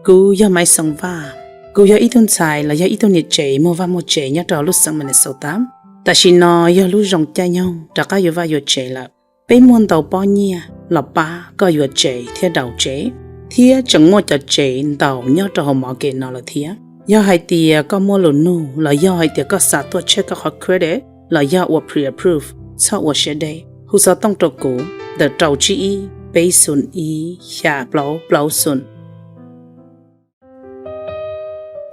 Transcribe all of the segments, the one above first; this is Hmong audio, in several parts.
Kuv yog Maiv Xoo Vaj. Kuv yog ib tug ntxhais los yog ib tug niam tsev muag vaj muag tsev nyob rau lub xeev Minnesota. Tam sim no yog lub zoo caij nyoog rov qab yuav vaj yuav tsev lawm. Peb muaj ntau pob nyiaj los pab koj yuav tsev thiab daus tsev, thiab tseem muaj cov tsev ntau nyob rau hauv market no lawm thiab. Yog hais tias koj muaj lus nug los yog hais tias koj xav tuaj check koj qhov credit los yog ua pre-approve, txhob ua siab deb, hu xov tooj rau kuv ntawm rau tsib ib peb xoom ib xya plaub plaub xoom.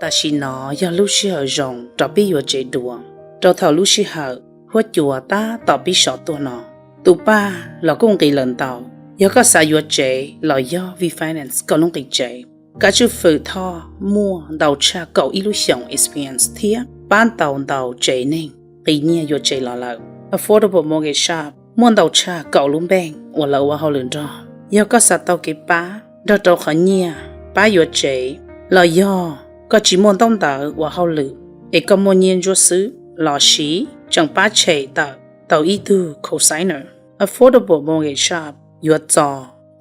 Tam sim no yog lub sij hawm zoo rau peb yuav tsev dua, rau thaum lub sij hawm huab cua tab tom pib sov tuaj no. Tus paj los kuj nqis lawm ntau. Yog koj xav yuav tsev los yog refinance koj lub nqi tsev, Kav Tswj Fwm Thoj muaj ntau tshaj kaum ib lub xyoos experience thiab pab ntau ntau tsev neeg qiv nyiaj yuav tsev los lawm. Affordable Mortgage Shop muaj ntau tshaj kaum lub npeej uas lawv ua hauj lwm nrog. Yog koj xav tau kev pab nrog rau qhov nyiaj pab yuav tsev, los yog koj tsis muaj ntaub ntawv ua hauj lwm es koj muaj nyiaj ntsuab xwb los sis tseem pab tshem tawm tau ib tug cosigner, Affordable Mortgage Shop yuav txo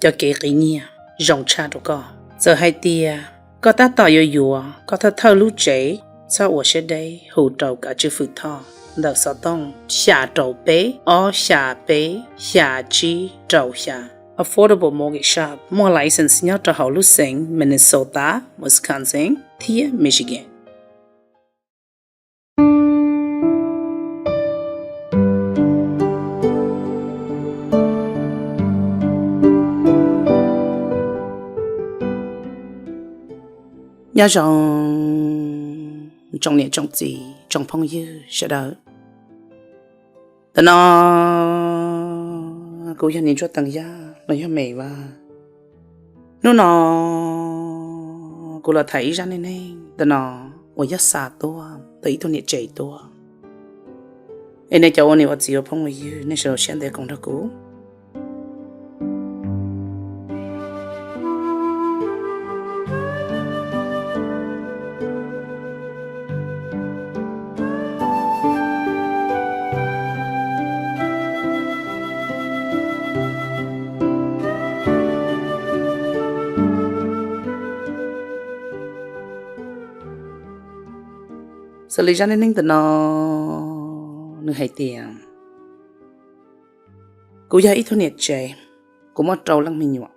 cov kev qiv nyiaj zoo tshaj rau koj. Txawm hais tias koj tab tom yuav yuav koj thawj thawj lub tsev, txhob ua siab deb, hu rau Kav Tswj Fwm Thoj ntawm xov tooj xya rau peb ob xya peb xya tsib rau xya. Affordable Mortgage Shop muaj license nyob rau hauv lub xeev Minnesota, Wisconsin thiab Michigan. Nyob zoo tsoom niam tsoom txiv tsoom phooj ywg sawv daws. Ntawm no kuv yog Niam Ntsuab Teev Yaj los yog Mem Vaj. Hnub no kuv los tham ib zaj neej neeg ntawm no uas yog xa tuaj tau ib tug niam tsev tuaj. Es nej cov ua niam ua txiv ua phooj ua ywg, nej sawv daws siab ntev koom nrog kuv. Xws li zaj neej neeg ntawm no, nws hais tias, kuv yog ib tug niam tsev, kuv muaj rau leej me nyuam.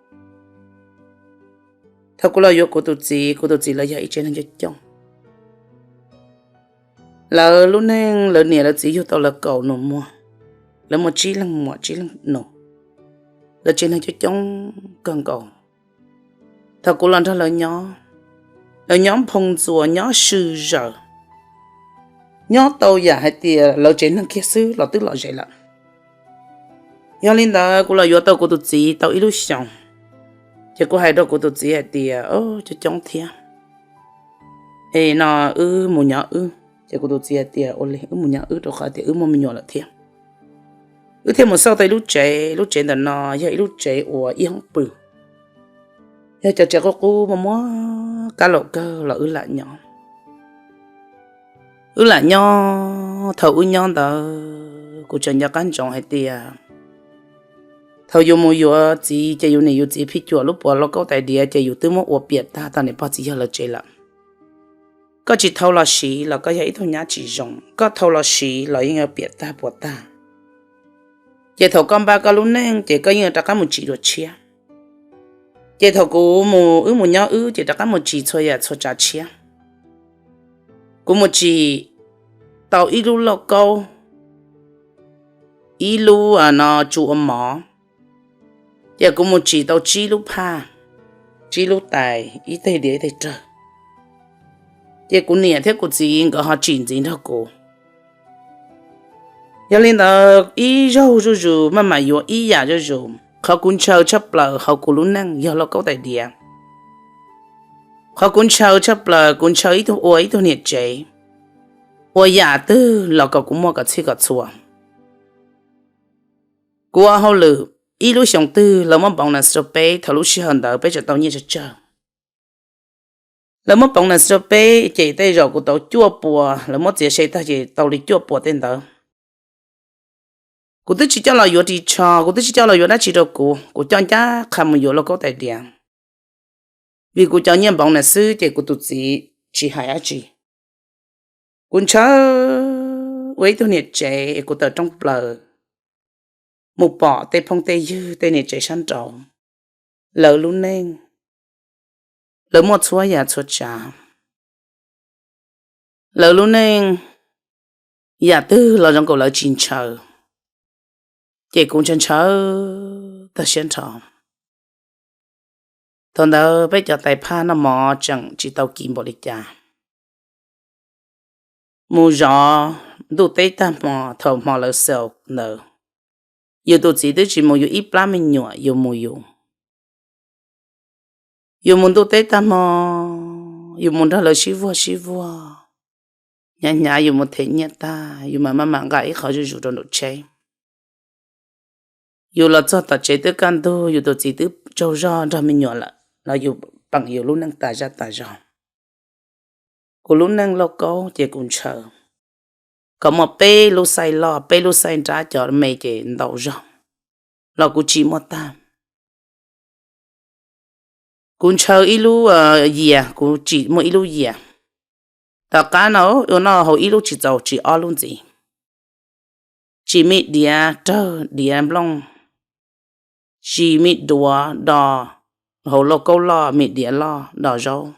Thaum kuv los yuav kuv tus txiv, kuv tus txiv lawv yog ib tsev neeg coob coob. Lawv lub neej lawv niam lawv txiv yug tau lawv kaum nus muag, lawv muaj tsib leeg muam tsib leeg nus. Lawv tsev neeg coob coob kawg nkaus. Thaum kuv los nrog lawv nyob, lawv nyob nphoo ntxuas, nyob swm zaws, nyob tau yam hais tias lawv tsev neeg kiag xwb los twb lom zem lawm. Yog li ntawd kuv los yuav tau kuv tus txiv tau ib lub xyoos, ces kuv hais rau kuv tus txiv hais tias, o, coob coob thiab, es no wb mus nyob wb. Ces kuv tus txiv hais tias, ua li wb mus nyob wb, rau qhov tias wb muaj me nyuam lawm thiab. Wb thiaj mus xauj tau ib lub tsev, lub tsev ntawm no yog ib lub tsev uas ib hoob pw, yog cov tsev qub qub muaj muaj kab laum kawg los wb lam nyob. Wb lam nyob, thaum wb nyob ntawd kuv tseem nco qab ntsoov hais tias thaum yus mus yuav txiv ces yus niam yus txiv phij cuam lub puas lauj kaub tais diav ces yus twb muab ua piam tag tau niam pog txiv yawg lawv tsev lawm. Koj tsis thau los siv los koj yog ib tug nyab tsis zoo, koj thau los siv los yeej yuav piam tag puas tag. Ces thaum koj npaj koj lub neej ces koj yeej rov qab mus tsim dua tshiab. Ces thaum kuv mus, wb mus nyob wb ces rov qab mus tsim txhua yam txhua tsav tshiab. Kuv mus tsim tau ib lub lauj kaub, ib lub no tsu ua mov, ces kuv mus tsim tau tsib lub phaj, tsib lub tais, ib teg diav ib teg rawg. Ces kuv niam thiab kuv txiv nkawd ho tsim ntxiv nrog kuv. Yog li ntawd ib zaug zuj zus maj mam yuav ib yam zuj zus. Qhov kuv ntshaw tshaj plaws hauv kuv lub neej yog lauj kaub tais diav. Qhov kuv ntshaw tshaj plaws, kuv ntshaw ib tug ua ib tug niam tsev, ua yam twg los kom kuv muaj kom txhij kom txhua. Kuv ua hauj lwm ib lub xyoos twg lawv muab bonus rau peb, thaum lub sij hawm ntawd peb tseem tau nyiaj tsawg tsawg. Lawv muab bonus rau peb ces tej zaum kuv tau cuaj puas, lawv muab txiav se tag ces tau li cuaj puas tej ntawd. Kuv twb tsis coj los yuav ris tsho, kuv twb tsis coj los yuav dab tsi rau kuv, kuv coj ncaj qha mus yuav lauj kaub tais diav. Vim kuv cov nyiaj npoov na xwb ces kuv tus txiv tsis hais dab tsi. Kuv ntshaw ua ib tug niam tsev es kuv tawm rooj plaws mus pom tej phooj tej ywg tej niam tsev sab nraud, lawv lub neej, lawv muaj txhua yam txhua tsav, lawv lub neej yam twg los zoo nkaus lawv tsis ntshaw, ces kuv ntshaw ntshaw tag siab nrho. Thaum ntawd peb cov tais phaj noj mov tseem tsis tau kis npaum li cas. Mus zov ntuj teb tag hmo, thaum hmo lawv xaus ntawd, yus tus txiv twb tsis mus, yus ib plab me nyuam yus mus yus. Yus mus ntuj teb tag hmo, yus mus nrog lawv sib vuag sib vuag, hnyav hnyav yus mus them nyiaj tag, yus mam maj mam nqa ib qho zuj zus rau nraum tsheb. Yus los txog tom tsev twb kaj ntug, yus tus txiv twb tsaug zog nrog me nyuam lawm los yus peem yus lub neej tas zaj tas zog. Kuv lub neej lauj kaub ces kuv ntshaw kom muaj peb lub xaij loj, peb lub xaij nrab, cov me ces ntau zog los kuv tsim muaj tag. Kuv ntshaw ib lub yias, kuv tsim muaj ib lub yias. Tom qab no ua noj haus ib lub tsis txaus tsim ob lub ntxiv. Tsim me diav rawg, diav nplooj, tsim me duav do, hauv lauj kaub loj, me diav loj do zaub.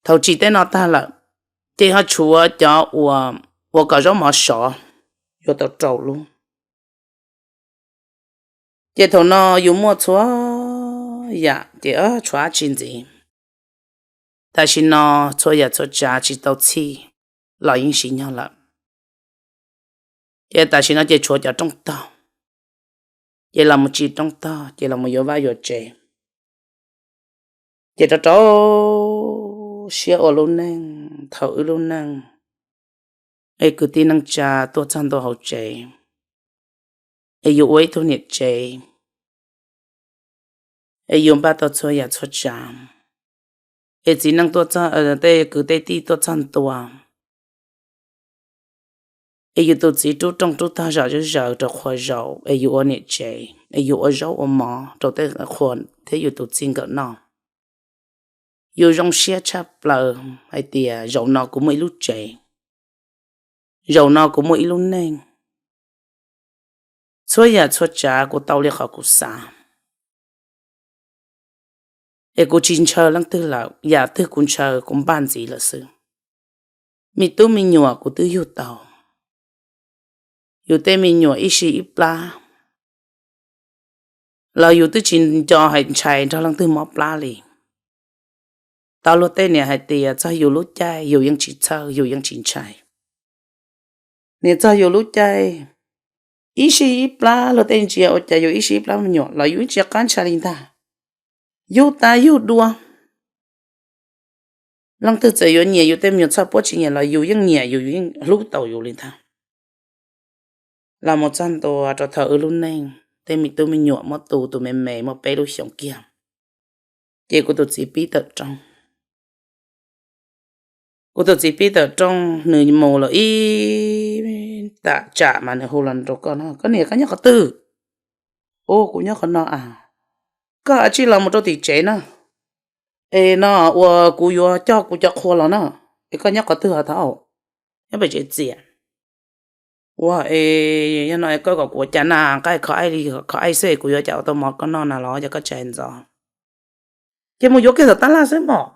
Thaum tsim tej no tag lawm, ces ho tshuav cov uas ua kom zaub mov sov, yuav tau rau lub. Ces thaum no yus muaj txhua yam ces tshuav dab tsi ntxiv. Tam sim no txhua yam txhua tsav tsis tau txhij los yeej siv nyog lawm. Ces tam sim no ces tshuav cov rooj tog, ces los mus tsim rooj tog, ces los mus yuav vaj yuav tsev. Ces rau rau siab ua lub neej, thaum wb lub neej es kwv tij neej tsa tuaj txog ntua hauv tsev, es yus ua ib tug niam tsev, es yus npaj tau txhua yam txhua tsav, es txiv neej tuaj txog, tej kwv tej tij tuaj txog ntua, es yus tus txiv rub rooj rub tog zom zaws rau qhua zaum, es yus ua niam tsev, es yus ua zaub ua mov rau tej qhua thiab yus tus txiv nkawd noj. Yus zoo siab tshaj plaws hais tias zaum no kuv muaj ib lub tsev, zaum no kuv muaj ib lub neej. Txhua yam txhua tsav kuv tau li qhov kuv xav, es kuv tsis ntshaw leej twg lawm, yam twg kuv ntshaw kuv npaj ntxiv lawm xwb. Me tub me nyuam kuv twb yug tau, yus tej me nyuam ib sij ib plab los yus twb tsis nco hais ntshai nrog leej twg mob plab li. Tau luag tej niam hais tias txog yus lub caij yus yeej tsis txhawj, yus yeej tsis ntshai. Niam txog yus lub caij, ib sij ib plab luag tej ntsia ua cas yus ib sij ib plab me nyuam los yus yeej tsis qab ntshai li ntag. Yug tas yug dua, leej twg txawm yuav nyiam yus tej me nyuam txhoj puab tsis nyiam los yus yeej nyiam, yus yeej hlub tau yus li ntag. Los mus txog ntua rau thaum wb lub neej, tej me tub me nyuam muab tu tus me me muaj peb lub xyoos kiag, ces kuv tus txiv pib tawm rooj. Kuv tus txiv pib tawm rooj, nws mus lawm ib tam tsam mas nws hu los rau koj no, koj niam, koj nyob qhov twg? Ua, kuv nyob qhov no a. Koj a tsij los mus rau tim tsev na, es no uas kuv yuav coj kuv cov qhua los na, es koj nyob qhov twg ho thaum, nyob pem tsev txias. Ua, es yog no koj kom kuv ua cas na, nqaij kho aib li, kho aib xwb kuv yuav cas ua tau mov koj noj na los yog koj tsis hais ntxov. Ces mus yuav kiag tom tab laj xwb mog.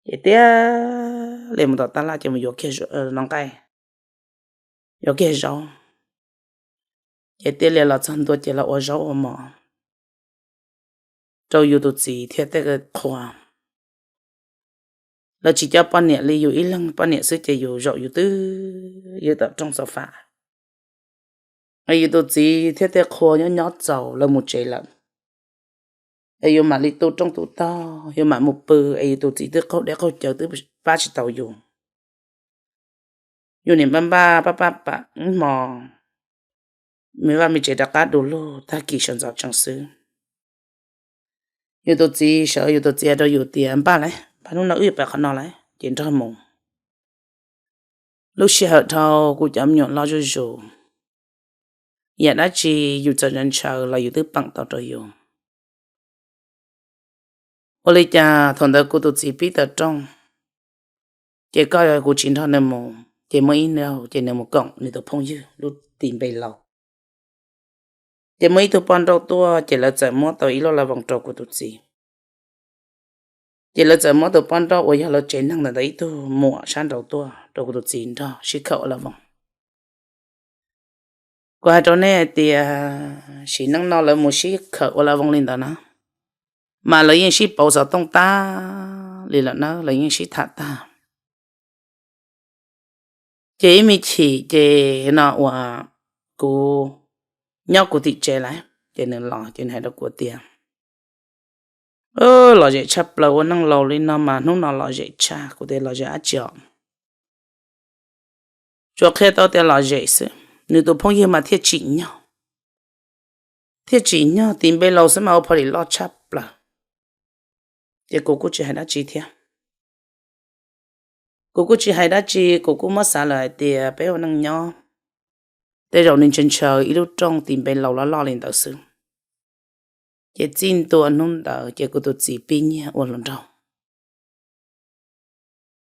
Ces tiag li mus tom tab laj ces mus yuav kiag nqaij, yuav kiag zaub, ces tiag li los txog ntua ces los ua zaub ua mov rau yus tus txiv thiab tej qhua. Lawv tsis coj poj niam li, yus ib leeg poj niam xwb ces yus zaum yus twb ywj tom rooj xaus fam. Es yus tus txiv thiab tej qhua nyob nyob txaus lawv mus tsev lawm, es yus mam li tu rooj tu tog, yus mam mus pw, es yus tus txiv twb qaug dej qaug cawv twb pab tsis tau yus. Yus niam npaj npaj pab pab pam ib hmo, me vaj me tsev rov qab du lug, tag kis sawv ntxov tsees xwb. Yus tus txiv sawv, yus tus txiv hais rau yus tias npaj lawm, npaj hnub no wb yuav pais qhov no lawm ces nrog mus. Lub sij hawm dhau kuv cov me nyuam loj zuj zus, yam dab tsi yus txawm ntshaw los yus twb peem tau rau yus. Ua li cas thaum ntawd kuv tus txiv pib tawm rooj, ces koj kuv tsis nrog nws mus, ces muaj ib zaug ces nws mus koom nws tus phooj ywg lub tis npe laus. Ces muaj ib tug poj nrauj tuaj, ces lawv txawm muab tau ib lub la voos rau kuv tus txiv. Ces lawv txawm muab tus poj nrauj uas yog lawv tsev neeg ntawm ntawd ib tug muam sab nraud tuaj rau kuv tus txiv nrog sib khawm ua la voos. Kuv hais rau nej hais tias sim neej no lawv mus sib khawm ua la voos li ntawd na, mas lawv yeej sib pauv xov tooj tag li lawm na, lawv yeej sib tham tag. Ces ib me chim ces no uas kuv nyob kuv tim tsev lawm, ces nws los ces nws hais rau kuv tias, lom zem tshaj plaws, ua neej laus li no mas hnub no lom zem tshaj. Kuv tias lom zem dab tsi os? Tsuas qhia tau tias lom zem xwb, nws tus phooj ywg mas thiaj tsim nyog, thiaj tsim nyog, tis npe laus xwb mas ua phom lim loj tshaj plaws. Ces kuv kuj tsis hais dab tsi thiab. Kuv kuj tsis hais dab tsi, kuv kuj muab xav lawm hais tias peb ua neej nyob, tej zaum nws ntshaw ntshaw ib lub rooj tis npe laus loj loj li ntawd xwb. Ces txij ntua hnub ntawd ces kuv tus txiv pib nyiag ua hluas nraug.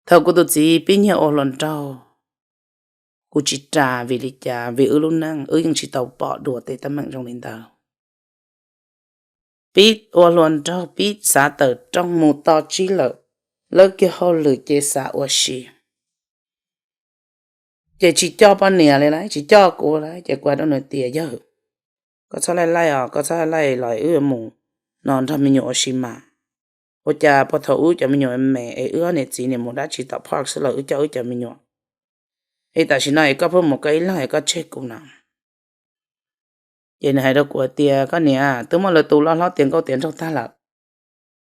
Thaum kuv tus txiv pib nyiag ua hluas nraug, kuv tsis ras. Vim li cas? Vim wb lub neej wb yeej tsis tau pom dua tej teeb meem zoo li ntawd. Pib ua hluas nraug, pib xav tawm rooj mus to tsib lawm, lawb kiag hauj lwm ces xav ua si. Ces tsis coj poj niam li lawm, tsis coj kuv lawm, ces kuv hais rau nws tias, yawg, koj txhob laij laij os, koj txhob laij laij los wb mus no nrog me nyuam ua si mas. Ua cas puag thaum wb cov me nyuam me es wb ob niam txiv niam mus dab tsi tom park xwb los wb coj wb cov me nyuam, es tam sim no es koj pheej mus koj ib leeg es koj tseg kuv na. Ces nws hais rau kuv tias, koj niam, twb muaj lawv tus loj hlob tiav nkauj tiav nraug tag lawm,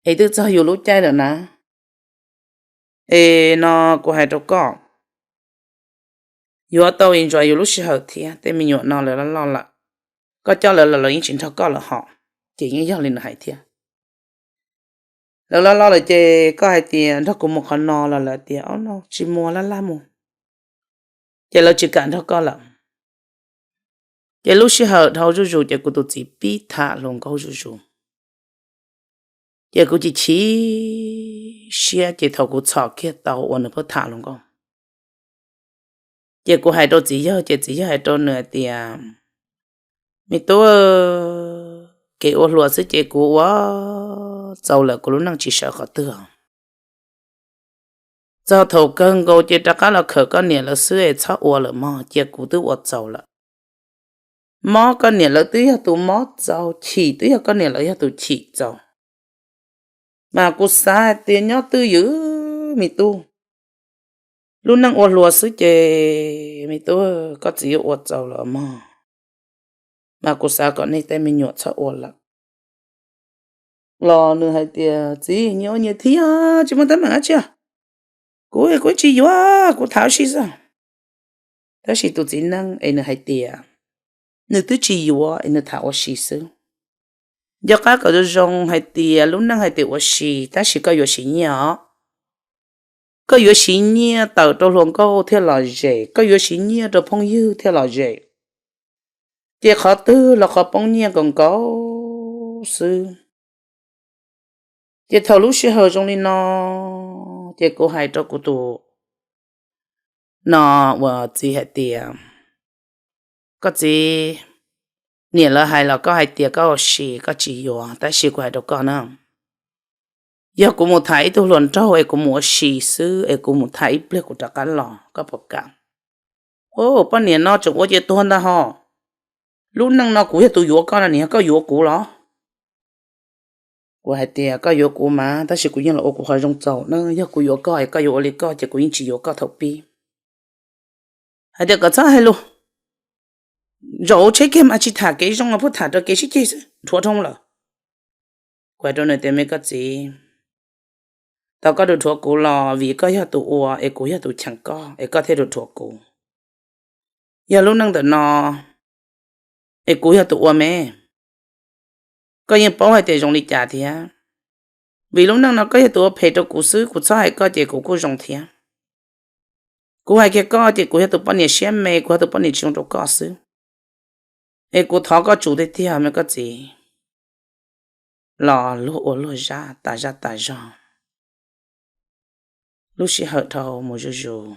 es twb txog yus lub caij lawm na. Es no kuv hais rau koj, yuav tau enjoy yus lub sij hawm thiab, tej me nyuam no lawv loj loj lawm, koj coj lawv los lawv yeej tsis nrog koj lawm hos. Ces yeej yog li nws hais thiab. Lawv loj loj lawm ces koj hais tias nrog kuv mus qhov no los lawv tias, o no tsis mus, laj laj mus, ces lawv tsis kam nrog koj lawm. Ces lub sij hawm dhau zuj zus ces kuv tus txiv pib tham hluas nkauj zuj zus. Ces kuv chim chim siab, ces thaum kuv txhom kiag tau uas nws pheej tham hluas nkauj, ces kuv hais rau txiv yawg, ces txiv yawg hais rau nws hais tias, me tub, kev ua hluas xwb ces kuv ua txaus lawm, kuv lub neej tsis sawv qhov twg. Txog thaum kawg nkaus ces rov qab los khawm koj niam lawv xwb es txhob ua lawm mog, cia kuv twb ua txaus lawm. Mob koj niam lawv twb yog tus mob txaus, chim twb yog koj niam lawv yog tus chim txaus. Mas kuv xav hais tias nyob twj ywm, me tub, lub neej ua hluas xwb ces me tub, koj txiv yuav ua txaus lawm mog. Mas kuv xav kom nej tej me nyuam txhob ua lawm. Los nws hais tias, txiv, nyias ua nyias thiab, tsis muaj teeb meem dab tsi. Kuv, kuv tsis yuav, kuv tham ua si xwb. Tab sis tus txiv neej es nws hais tias nws twb tsis yuav es nws tham ua si xwb. Nco qab kom zoo zoo hais tias lub neej hais tias ua si, tab sis koj yuav siv nyiaj os. Koj yuav siv nyiaj tawm rau hluas nkauj thiaj lom zem, koj yuav siv nyiaj rau phooj ywg thiaj lom zem. Ces qhov twg los qhov poob nyiaj nkaus nkaus xwb. Ces thaum lub sij hawm zoo li no, ces kuv hais rau kuv tus no uas txiv hais tias, koj txiv, niam lawv hais los koj hais tias koj ua si koj tsis yuav, tab sis kuv hais rau koj na, yog kuv mus tham ib tug hluas nraug es kuv mus ua si xwb es kuv mus tham ib pliag kuv rov qab los, koj puas kam? Poj niam no tseem ua ces tuag ntag hos. Lub neej no kuv yog tus yuav koj no, nim yog koj yuav kuv los? Kuv hais tias koj yuav kuv mas, tab sis kuv yeej los ua kuv qhov zoo txaus na. Yog kuv yuav koj es koj yuav ua li koj ces kuv yeej tsis yuav koj thaum pib. Hais tias kom txhob hais lus, zaum tsheb kiag mas tsis tham kev zoo los pheej tham rau kev sib ceg xwb, rhuav dhau lawm. Kuv hais rau nws tias, me koj txiv, tau koj rhuav rhuav kuv los vim koj yog tus ua es kuv yog tus cheem koj es koj thiaj rhuav rhuav kuv. Yog lub neej ntawm no es kuv yog tus ua me, koj yeej paub hais tias zoo li cas thiab. Vim lub neej no koj yog tus ua phem rau kuv xwb, kuv txhob hais koj ces kuv kuj zoo thiab. Kuv hais kiag koj ces kuv yog tus poj niam siab me, kuv yog tus poj niam tsis zoo rau koj xwb. Es kuv thov koj tsum tiag tiag me koj txiv. los luag ua luag zaj tas zaj tas zog. Lub sij hawm dhau mus zuj zus,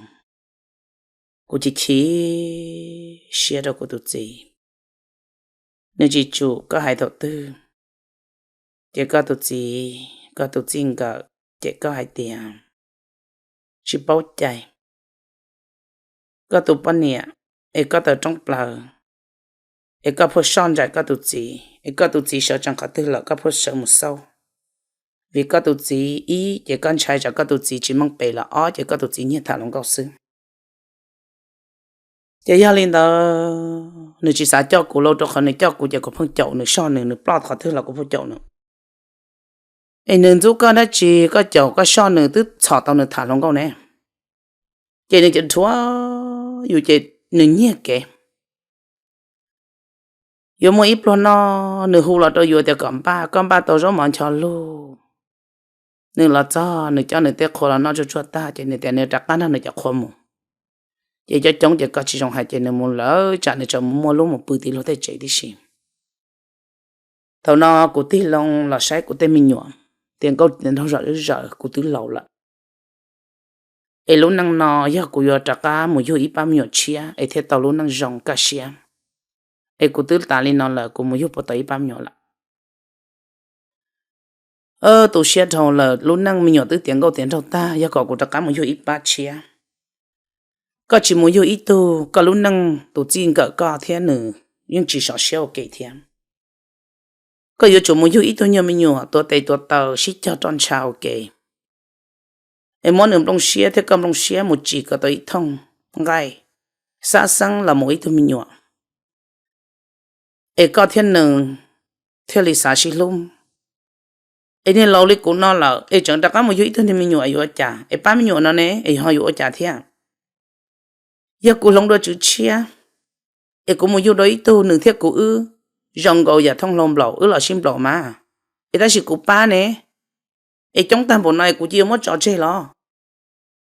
kuv chim chim siab rau kuv tus txiv. Nws tsis tsum koj hais thaum twg, ces koj tus txiv, koj tus txij nkawm, ces koj hais tias tsis paub cai. Koj tus poj niam, es koj tawm rooj plaws, es koj phuaj soj ntsais koj tus txiv, es koj tus txiv sawv tsees qhov twg lawm koj phuaj sawv mus xauj. Vim koj tus txiv, ib ces koj ntshai tsam koj tus txiv tsis meej pem, los ob ces koj tus txiv nyiag tham hluas nkauj xwb. Ces yog li ntawd, nws tsis xav coj kuv lauj, rau qhov nws coj kuv ces kuv pheej caum nws, soj nws, nws ploj qhov twg los kuv pheej caum nws. Es nws ntxub koj dab tsi, koj caum koj soj nws twb txhom tau nws tham hluas nkauj ne. Ces nws cov dhuav yus ces nws nyiag kev. Yuav muaj ib pluag no, nws hu los rau yus tias kom npaj, koj npaj tau zaub mov ncho lug. Nws los txog nws coj nws tej qhua los noj tsuag tsuag tag ces nws tias nws rov qab nrog nws cov qhua mus. Ces cov coob ces koj tsis zoo hais ces nws mus lawm, tsam nws tseem mus muaj lub mus pw tim luag tej tsev tib si. Thaum no kuv tig loo los saib kuv tej me nyuam, tias nkauj tias nraug zom zaws, kuv twb laus lawm. Es lub neej no yog kuv yuav rov qab mus yug ib pab me nyuam tshiab es thiaj tau lub neej zoo kaj siab. Es kuv twb tas li no lawm, kuv mus yug puas tau ib pab me nyuam lawm? Tu siab dhau lawm, lub neej me nyuam twb tiav nkauj tiav nraug tag, yog kom kuv rov qab mus yug ib pab tshiab. Koj tsis mus yug ib tug, koj lub neej tus txij nkawm koj thiab nws yeej tsis sov siab ua ke thiab. Koj yuav tsum mus yug ib tug nyuag me nyuam tuav tes tuav taw sib cog roj ntsha ua ke, es muab nws nplooj siab thiab koj nplooj siab mus tsim kom tau ib thooj nqaij, xab xeeb los mus ib tug me nyuam, es koj thiab nws thiaj li xav sib hlub. Es niag laus li kuv no lawm es tseem rov qab mus yug ib tug niag me nyuam yuav ua cas? Es pab me nyuam no ne es ho yuav ua cas thiab? Yog kuv hloov dua tswv tshiab, es kuv mus yug dua ib tug, nws thiab kuv wb zoo nkaus yam thooj hlau nplaum, wb los sib nplaum mas, es tab sis kuv pab ne, es coob tag npaum no es kuv cia yuav muab tso tseg los?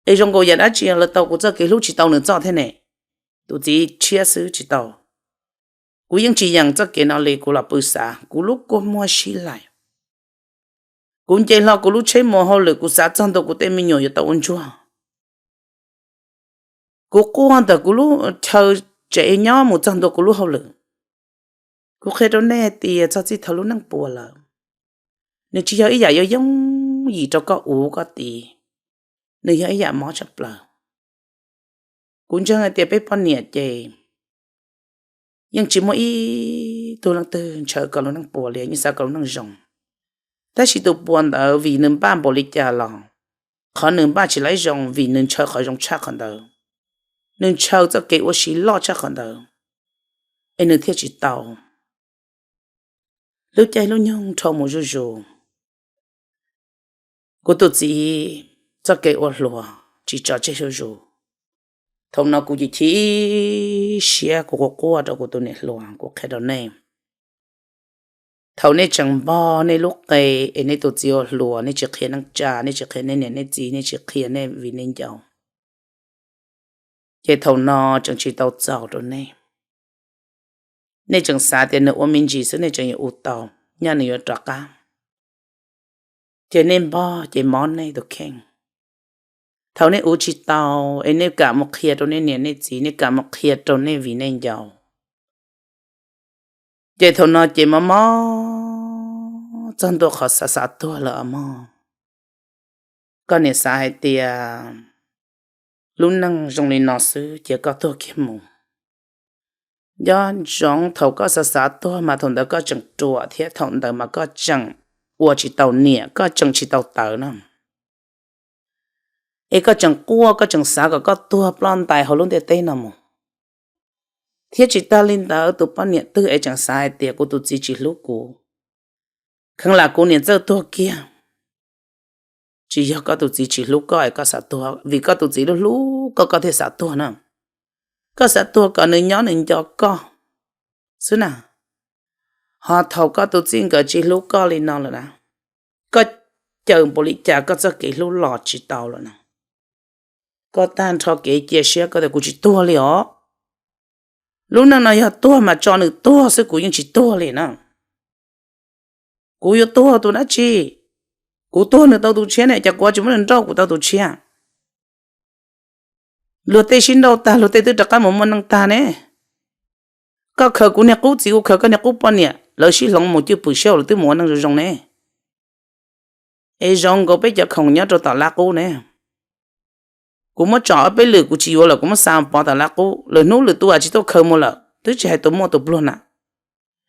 Es zoo nkaus yam dab tsi lawv tau kuv txoj kev hlub tsis tau nws txoj thiab ne? Tus txiv tshiab xwb tsis tau. Kuv yeej tsis yeem txoj kev no li, kuv los pw xav, kuv lub kua muag sib laim. Kuv nce hlo kuv lub tsheb mus hauj lwm, kuv xav txog ntua kuv tej me nyuam yuav tau ua ntsuag. Kuv quaj ntawm kuv lub chaw tsev nyob mus txog ntua kuv lub hauj lwm. Kuv qhia rau nej hais tias txog txij thaum lub neej puas lawm, nws tsis yog ib yam yooj yooj yim rau koj uv koj tiv, nws yog ib yam mob tshaj plaws. Kuv ntseeg hais tias peb poj niam ces yeej tsis muaj ib tug leej twg ntshaw kom lub neej puas li, yeej xav kom lub neej zoo. Tab sis tus puas ntawd vim nws npaj npaum li cas los qhov nws npaj tsis laib zoo, vim nws ntshaw qhov zoo tshaj qhov ntawd, nws ntshaw txoj kev ua si loj tshaj qhov ntawd, es nws thiaj tsis tau. Lub caij lub nyoog dhau mus zuj zus, kuv tus txiv txoj kev ua hluas tsis tso tseg zuj zus. Thaum no kuv chim chim siab, kuv quaj quaj rau kuv tus niam hluas, kuv qhia rau nej. Thaum nej tseem npog nej lub qe es nej tus txiv ua hluas, nej tsis qhia neej tsa, nej tsis qhia nej niam nej txiv, nej tsis qhia nej viv nej ncaus, ces thaum no tseem tsis tau txaus rau nej. Nej tseem xav tias nws ua me ntsis xwb nej tseem yuav ua tau, nyaj nws yuav rov qab. Ces nej npog ces mob nej tus kheej. Thaum nej ua tsis tau es nej kam mus qhia rau nej niam nej txiv, nej kam mus qhia rau nej viv nej ncaus, ces thaum no ces mob mob txog ntua qhov xav xav tuag lawm os mog. Koj niam xav hais tias lub neej zoo li no xwb cia koj tuag kiag mus. Nco ntsoov thaum koj xav xav tuag mas thaum ntawd koj tseem ruam thiab thaum ntawd mas koj tseem ua tsis tau niam, koj tseem tsis tau tawv na. Es koj tseem quaj, koj tseem xav kom koj tuag ploj ntais hauv lub ntiaj teb no mus. Thiab tsis tag li ntawd, tus poj niam twg es tseem xav hais tias kuv tus txiv tsis hlub kuv, kheev lam kuv niam txawj tuag kiag. Tsis yog koj tus txiv tsis hlub koj es koj xav tuag, vim koj tus txiv hlub hlub koj koj thiaj xav tuag na. Koj xav tuag kom nws nyob nws nco koj xwb na. Ho thaum koj tus txij nkawm tsis hlub koj li no lawm na, koj caw npaum li cas koj txoj kev hlub los tsis tau lawm na. Koj tag nrho kev cia siab koj tias kuv tsis tuag li os. Lub neej no yog tuag mas tso nws tuag xwb, kuv yeej tsis tuag li na. Kuv yuav tuag tus dab tsi? Kuv tuag nws tau tus tshiab ne, cas kuv tsis muab nws nrauj kuv tau tus tshiab? Luag tej sib nrauj tag, luag tej twb rov qab mus muaj neej tag ne. Koj khaws kuv niag qub txiv, kuv khaws koj niag qub poj niam, lawv sib hloov mus cwj pwm sij hawm lawv twb mus ua neej zoo zoo ne. Es zoo nkaus peb cov khoom nyob rau tom lab qub ne. Kuv muab tsom ob peb lwm kuv tsis yuav lawm, kuv muab xa pov tom lab qub, lwm hnub lwm tus tsis tuaj khaws mus lawm, twb tsis hais tus muaj tus pluag na.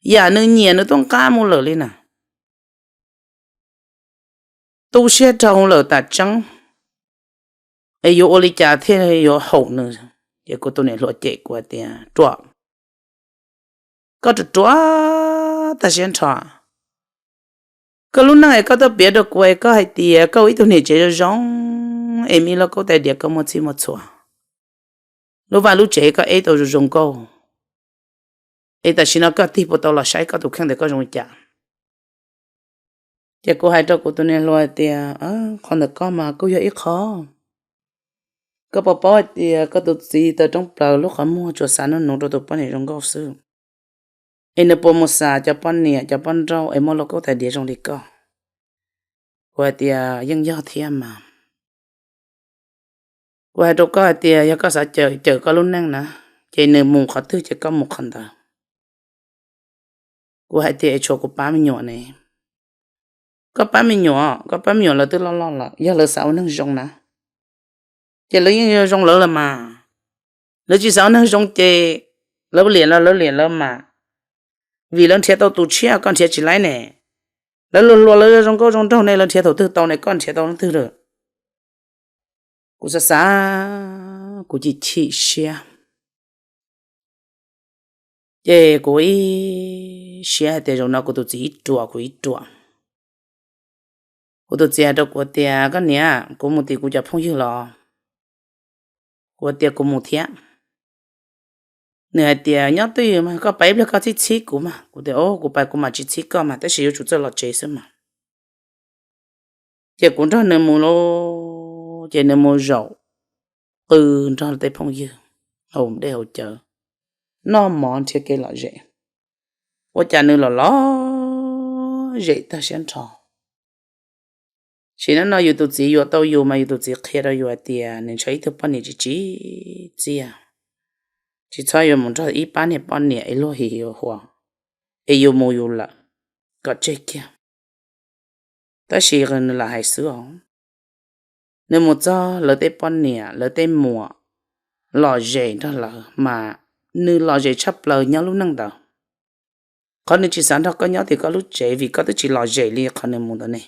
Yam nws nyiam nws tuaj nqa mus lawm li na. Tu siab rau lawm tas tseeb, es yuav ua li cas thiaj yuav haum nws? Ces kuv tus niam hluas cem kuv hais tias, Ruam, koj ruam ruam tag siab nrho. Koj lub neej es koj tuaj piav rau kuv es koj hais tias koj ua ib tug niam tsev zoo zoo, es me lub kaub tais diav koj muaj txhij muaj txhua, lub vaj lub tsev koj eb tau zoo zoo nkauj, es tam sim no koj tig puas tau los saib koj tus kheej ntawm koj zoo li cas? Ces kuv hais rau kuv tus niam hluas hais tias, Qhov ntawm koj mas kuj yog ib qho. Koj puas paub hais tias koj tus txiv tawm rooj plaws lub qhov muag tsuas xav nug nuv rau tus poj niam zoo nkauj xwb, es nws puas mus xav cov poj niam cov poj nrauj es muaj lub kaub tais diav zoo li koj? Kuv hais tias, Yeej yog thiab mas. Kuv hais rau koj hais tias yog koj xav cawm cawm koj lub neej na, ces nws mus qhov twg ces koj mus qhov ntawd. Kuv hais tias, Es tshuav kuv pab me nyuam ne? Koj pab me nyuam, koj pab me nyuam lawv twb loj loj lawm, yog lawv xav ua neeg zoo na, ces lawv yeej yuav zoo lawv los mas. Lawv tsis xav ua neeg zoo ces lawv liam los lawv liam lawv mas, vim lawv nrhiav tau tus tshiab koj nrhiav tsis laib ne. Lawv luag hluas lawv zoo nkauj zoo nraug ne, lawv nrhiav thaum twg tau ne, koj nrhiav tau leej twg lawm? Kuv xav xav, kuv chim chim siab. Ces kuv ib siab hais tias zaum no kuv tus txiv ib ruam kuv ib ruam. Kuv tus txiv hais rau kuv tias, Koj niam, kuv mus tim kuv cov phooj ywg los? Kuv tias, Kuv mus thiab. Nws hais tias, Nyob twj ywm mas, koj pais ib pliag koj txhib txhib kuv mas. Kuv tias, Kuv pais kuv mam tsis txhib koj mas, tab sis yuav tsum txawj los tsev xwb mas. Ces kuv nrog nws mus lauj, ces nws mus zaum qw nrog tej phooj ywg, haus dej haus cawv, noj mov nrhiav kev lom zem. Ua cas nws los lom zem tag siab nrho. Sim neej no yus tus txiv yuav tau yus mas yus tus txiv qhia rau yus hais tias nws ntshaw ib tug poj niam tsis tsim txiaj, tsis txhob yuav mus nrog ib pab niag poj niam es luag him him hua, es yus mus yus lawm, kom tseg kiag. Tab sis nws lam hais xwb os. Nws mus txog lawv tej poj niam lawv tej muam lom zem nrog lawv mas, nws lom zem tshaj plaws nyob lub neej ntawd. Qhov nws tsis xav nrog koj nyob tim koj lub tsev vim koj twb tsis lom zem li qhov nws mus ntawd ne,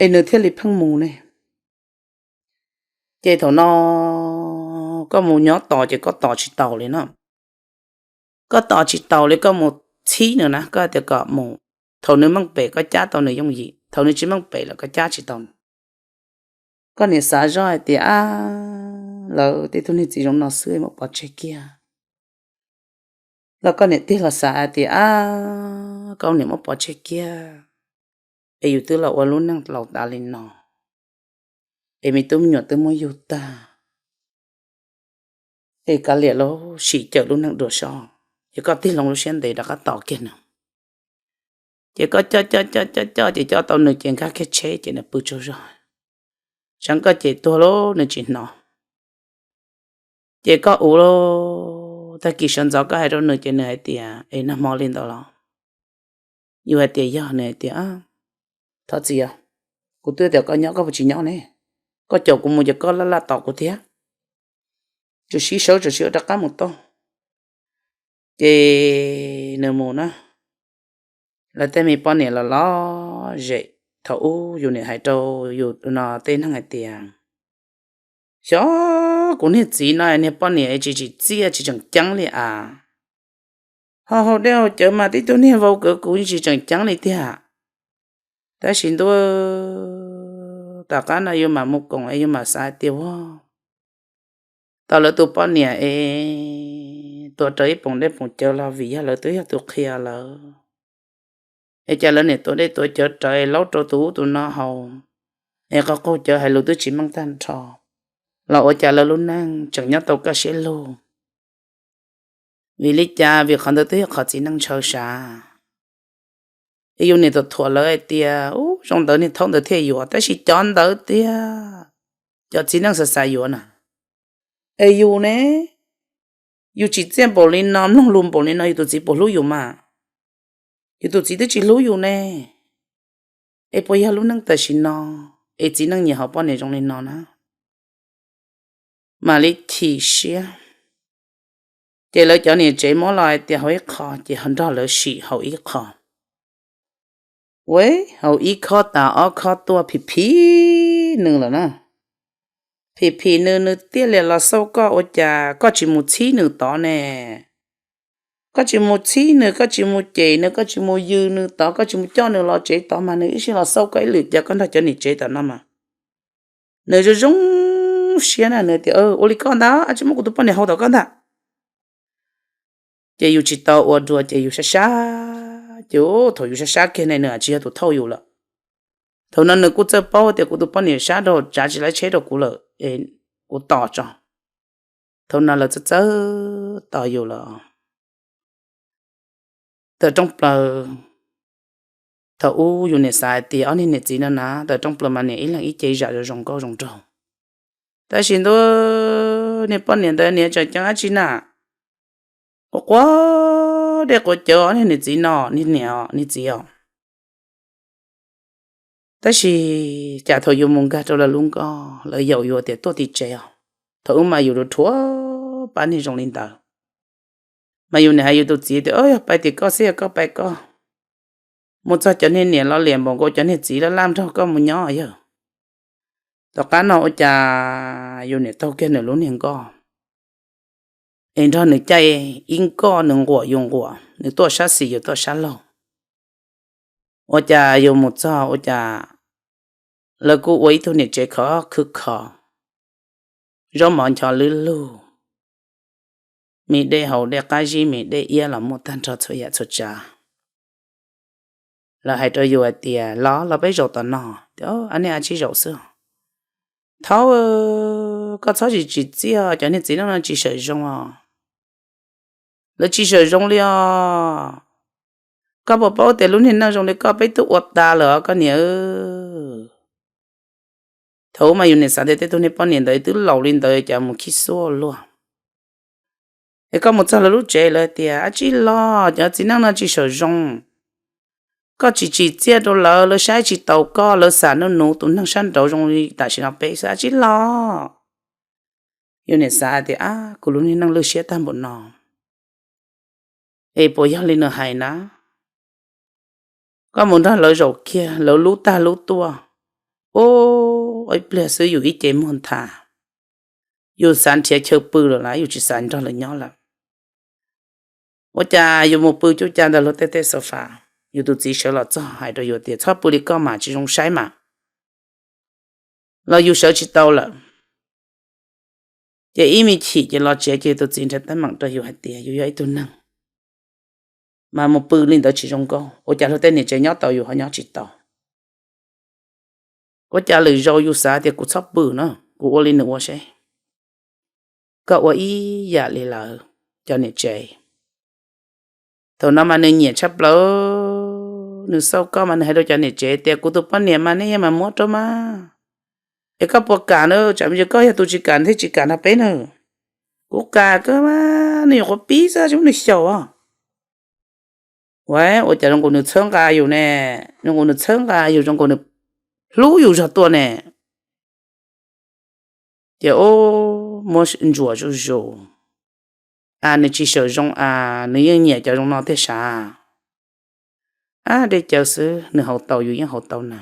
es nws thiaj li pheej mus ne. Ces thaum no koj mus nyob tos ces koj tos tsis taus li no. Koj tos tsis taus li, koj mus txhib nws na, koj tias kom mus. Thaum nws meej pem koj cab tau nws yooj yim, thaum nws tsis meej pem lawm koj cab tsis tau. Koj niam xav zoj hais tias, Ab, lawv tej tug niag txiv zoo no xwb muab pov tseg kiag. Los koj niam tig los xav hais tias, Ab, koj niam muab pov tseg kiag, es yus twb los ua lub neej laus tas li no, es me tub me nyuam twb muab yug tag, es kav liam los sim cawm lub neej dua soj, ces koj tig loo lub siab ntev rov qab tos kiag nws. Ces koj coj coj coj coj coj ces coj tau nws ces nkag kiag tsheb ces nws pw tsaug zog. Tsam koj ces tuag lawm nws tsis hnov. Ces koj ua tag kis sawv ntxov koj hais rau nws ces nws hais tias, Es nag hmo li ntawd los? Yus hais tias yog, nws hais tias, Thov txim os, kuv twb tias koj nyob koj puas tsis nyob ne? Koj caum kuv mus ces koj laj laj tos kuv thiab. Tsum sib sawv tsum sib ua rov qab mus tau. Ces nws mus na, lawv tej me poj niam los lom zem. Thaum ub yus niam hais rau yus no tej neeg hais tias, Xyov, kuv niag txiv no niag poj niam tsis tsim txiaj tsis tseem ceeb li as. Ho haus dej haus cawv mas tib tug niag vau kawg kuv tsis tseem ceeb li tiag. Tab sis ntuj, tom qab no yus mam mus koom es yus mam xav hais tias ua tau lawv tus poj niam es tuav rawv ib poom dej poom cawv los vim yog lawv twb yog tus qhia lawv. Es cas lawv niam tuav dej tuav cawv rawv es laub rau tus ub tus no haus, es qaug qaug cawv hais lus twb tsis meej tag nrho, los ua cas lawv lub neej tseem nyob tau kaj siab lug? Vim li cas? Vim qhov ntawd twb yog qhov txiv neej ntshaw sav. Es yus niam thuam thuam lawv hais tias, Ub, zoo ntawd niag thaub ntawd thiaj yuav, tab sis cov ntawd tiag, cov txiv neej xav xav yuav na. Es yus ne, yus tsim txiaj npaum li no, mloog lus npaum li no, yus tus txiv puas hlub yus mas? Yus tus txiv twb tsis hlub yus ne. Es puas yog lub neej tam sim no es txiv neej nyiam hauv poj niam zoo li no na? Mam li chim siab. Ces lawv cov niam tsev muab los hais tias haus ib qho, ces nrog lawv sim haus ib qho. Ua, haus ib khob tas ob khob tuaj phim phim nws lawm na. Phim phim nws, nws thiaj li los xauj koj, Ua cas koj tsis mus txhib nws tod ne? Koj tsis mus txhib nws, koj tsis mus cem nws, koj tsis mus yws nws tod, koj tsis mus coj nws los tsev tod mas nws ib sij los xauj koj ib lwm, cas koj nrog cov niam tsev tom no mas? Nws zoo zoo siab na, nws tias, Ua li koj ntag, tsis muab kuv tus poj niam haus tom koj ntag. Ces yus tsis tau ua dua, ces yus sab sab, ces thaum yus sab sab kiag ne nws tsis yog tus thauj yus lawm. Thaum no nws kuj txawj paub tias kuv tus poj niam sab dhau, tsav tsis laib tsheb rau kuv lawm, kuv tos tso. Thaum no lawv txawj txawj tos yus lawm. Tawm rooj plaws, thaum ub yus niam xav hais tias ob niag niam txiv no na, tawm rooj plaws mas niam ib leeg ib ce zam zoo zoo nkauj zoo nraug. Tab sis ntuj, niag poj niam ntawd niam tseem ceeb dab tsi na, quav quav dej quav cawv, ob niag niam txiv no, niag niam niag txiv os. Tab sis cas thaum yus mus nkag rau lawv lub nkoj, lawv yaum yus tias tuaj tim tsev os. Thaum ub mas yus rhuav rhuav pab niag zoo li ntawd. Mas yus niam hais yus tus txiv tias, Yog pais tim koj xwb, yog koj pais koj, mus txog cov niag niam los liam npaum nkaus cov niag txiv laj laj nrog koj mus nyob yawg. Tom qab no ua cas yus niam taug kiag nws lub niag nkoj es nrog nws caij ib nkoj, nws nquam yus nquam, nws tuaj sab xis yus tuaj sab laug. Ua cas yus mus txog ua cas lawv kuj ua ib tug niam tsev khov khwb kho, zaub mov ncho lwb lug, me dej haus dej qab zib, me dej iab los muaj tag nrho txhua yam txhua tsav. Lawv hais rau yus hais tias, Los los peb zaum tom no. Nej a tsib zaum xwb. Thaub, koj txhob tsis tsim txiaj, cov niag txiv neej no tsis sawm zoo os. Lawv tsis sawm zoo li os. Koj puas paub tias lub niag neej zoo li koj peb twb ua tas lawm os koj niam. Thaum ub mas yus niam xav tias tej tug niag poj niam ntawd twb laus li ntawd cas mus khib xuab luaj. Es koj mus txog lawv lub tsev lawv tias, A tsib los, cov txiv neej no tsis sawm zoo. Koj tsis tsim txiaj rau lawv, lawv saib tsis taus koj, lawv xam nuj nuv tus neeg sab nraud zoo li tam sim no peb xwb, a tsib los. Yus niam xav tias, Ab, kuv lub niag neej lwj siab tag npaum no, es puas yog li nws hais na? Koj mus nrog lawv zaum kiag, lawv lub tag lub tuaj, ua ib pliag xwb yus ib ce muag nthav. Yus xav nrhiav chaw pw lawm las, yus tsis xav nrog lawv nyob lawm. Ua cas yus mus pw cuj ca ntawm luag tej tej xaus fas, yus tus txiv sawv los txog hais rau yus tias, Txhob pw li koj mas tsis zoo saib mas. Los yus sawv tsis tau lawm. Ces ib me chim ces los tsev ces yus tus txiv nrhiav teeb meem rau yus hais tias, Yus yog ib tug neeg mas mus pw li ntawd tsis zoo nkauj, ua cas luag tej niam tsev nyob tau yus ho nyob tsis tau? Ua cas lwm zaus yus xav tias kuv txhob pw na, kuv ua li nws ua seb. Koj ua ib yam li lawv cov niam tsev. Thaum no mas nws nyiam tshaj plaws, nws xauj koj mas nws hais rau cov niam tsev tias, Kuv tus poj niam mas nej yeej mas muab rau mas, es koj puas kam na? Tsam me ntsis koj yog tus tsis kam thiaj tsis kam nrog peb na. Kuv kam kawg mas, nws nyuam qhuav pib xwb tsis muab nws xyaum os. Ua, ua cas zoo nkaus nws txhawb nqa yus ne, zoo nkaus nws txhawb nqa yus, zoo nkaus nws hlub yus zog tuaj ne. Ces ub, muab ntsuas zuj zus, a nws tsis sawm zoo a, nws yeej nyiam cov zoo no tiag sav. Ab, deb cawv xwb, nws haus tau yus yeej haus tau na.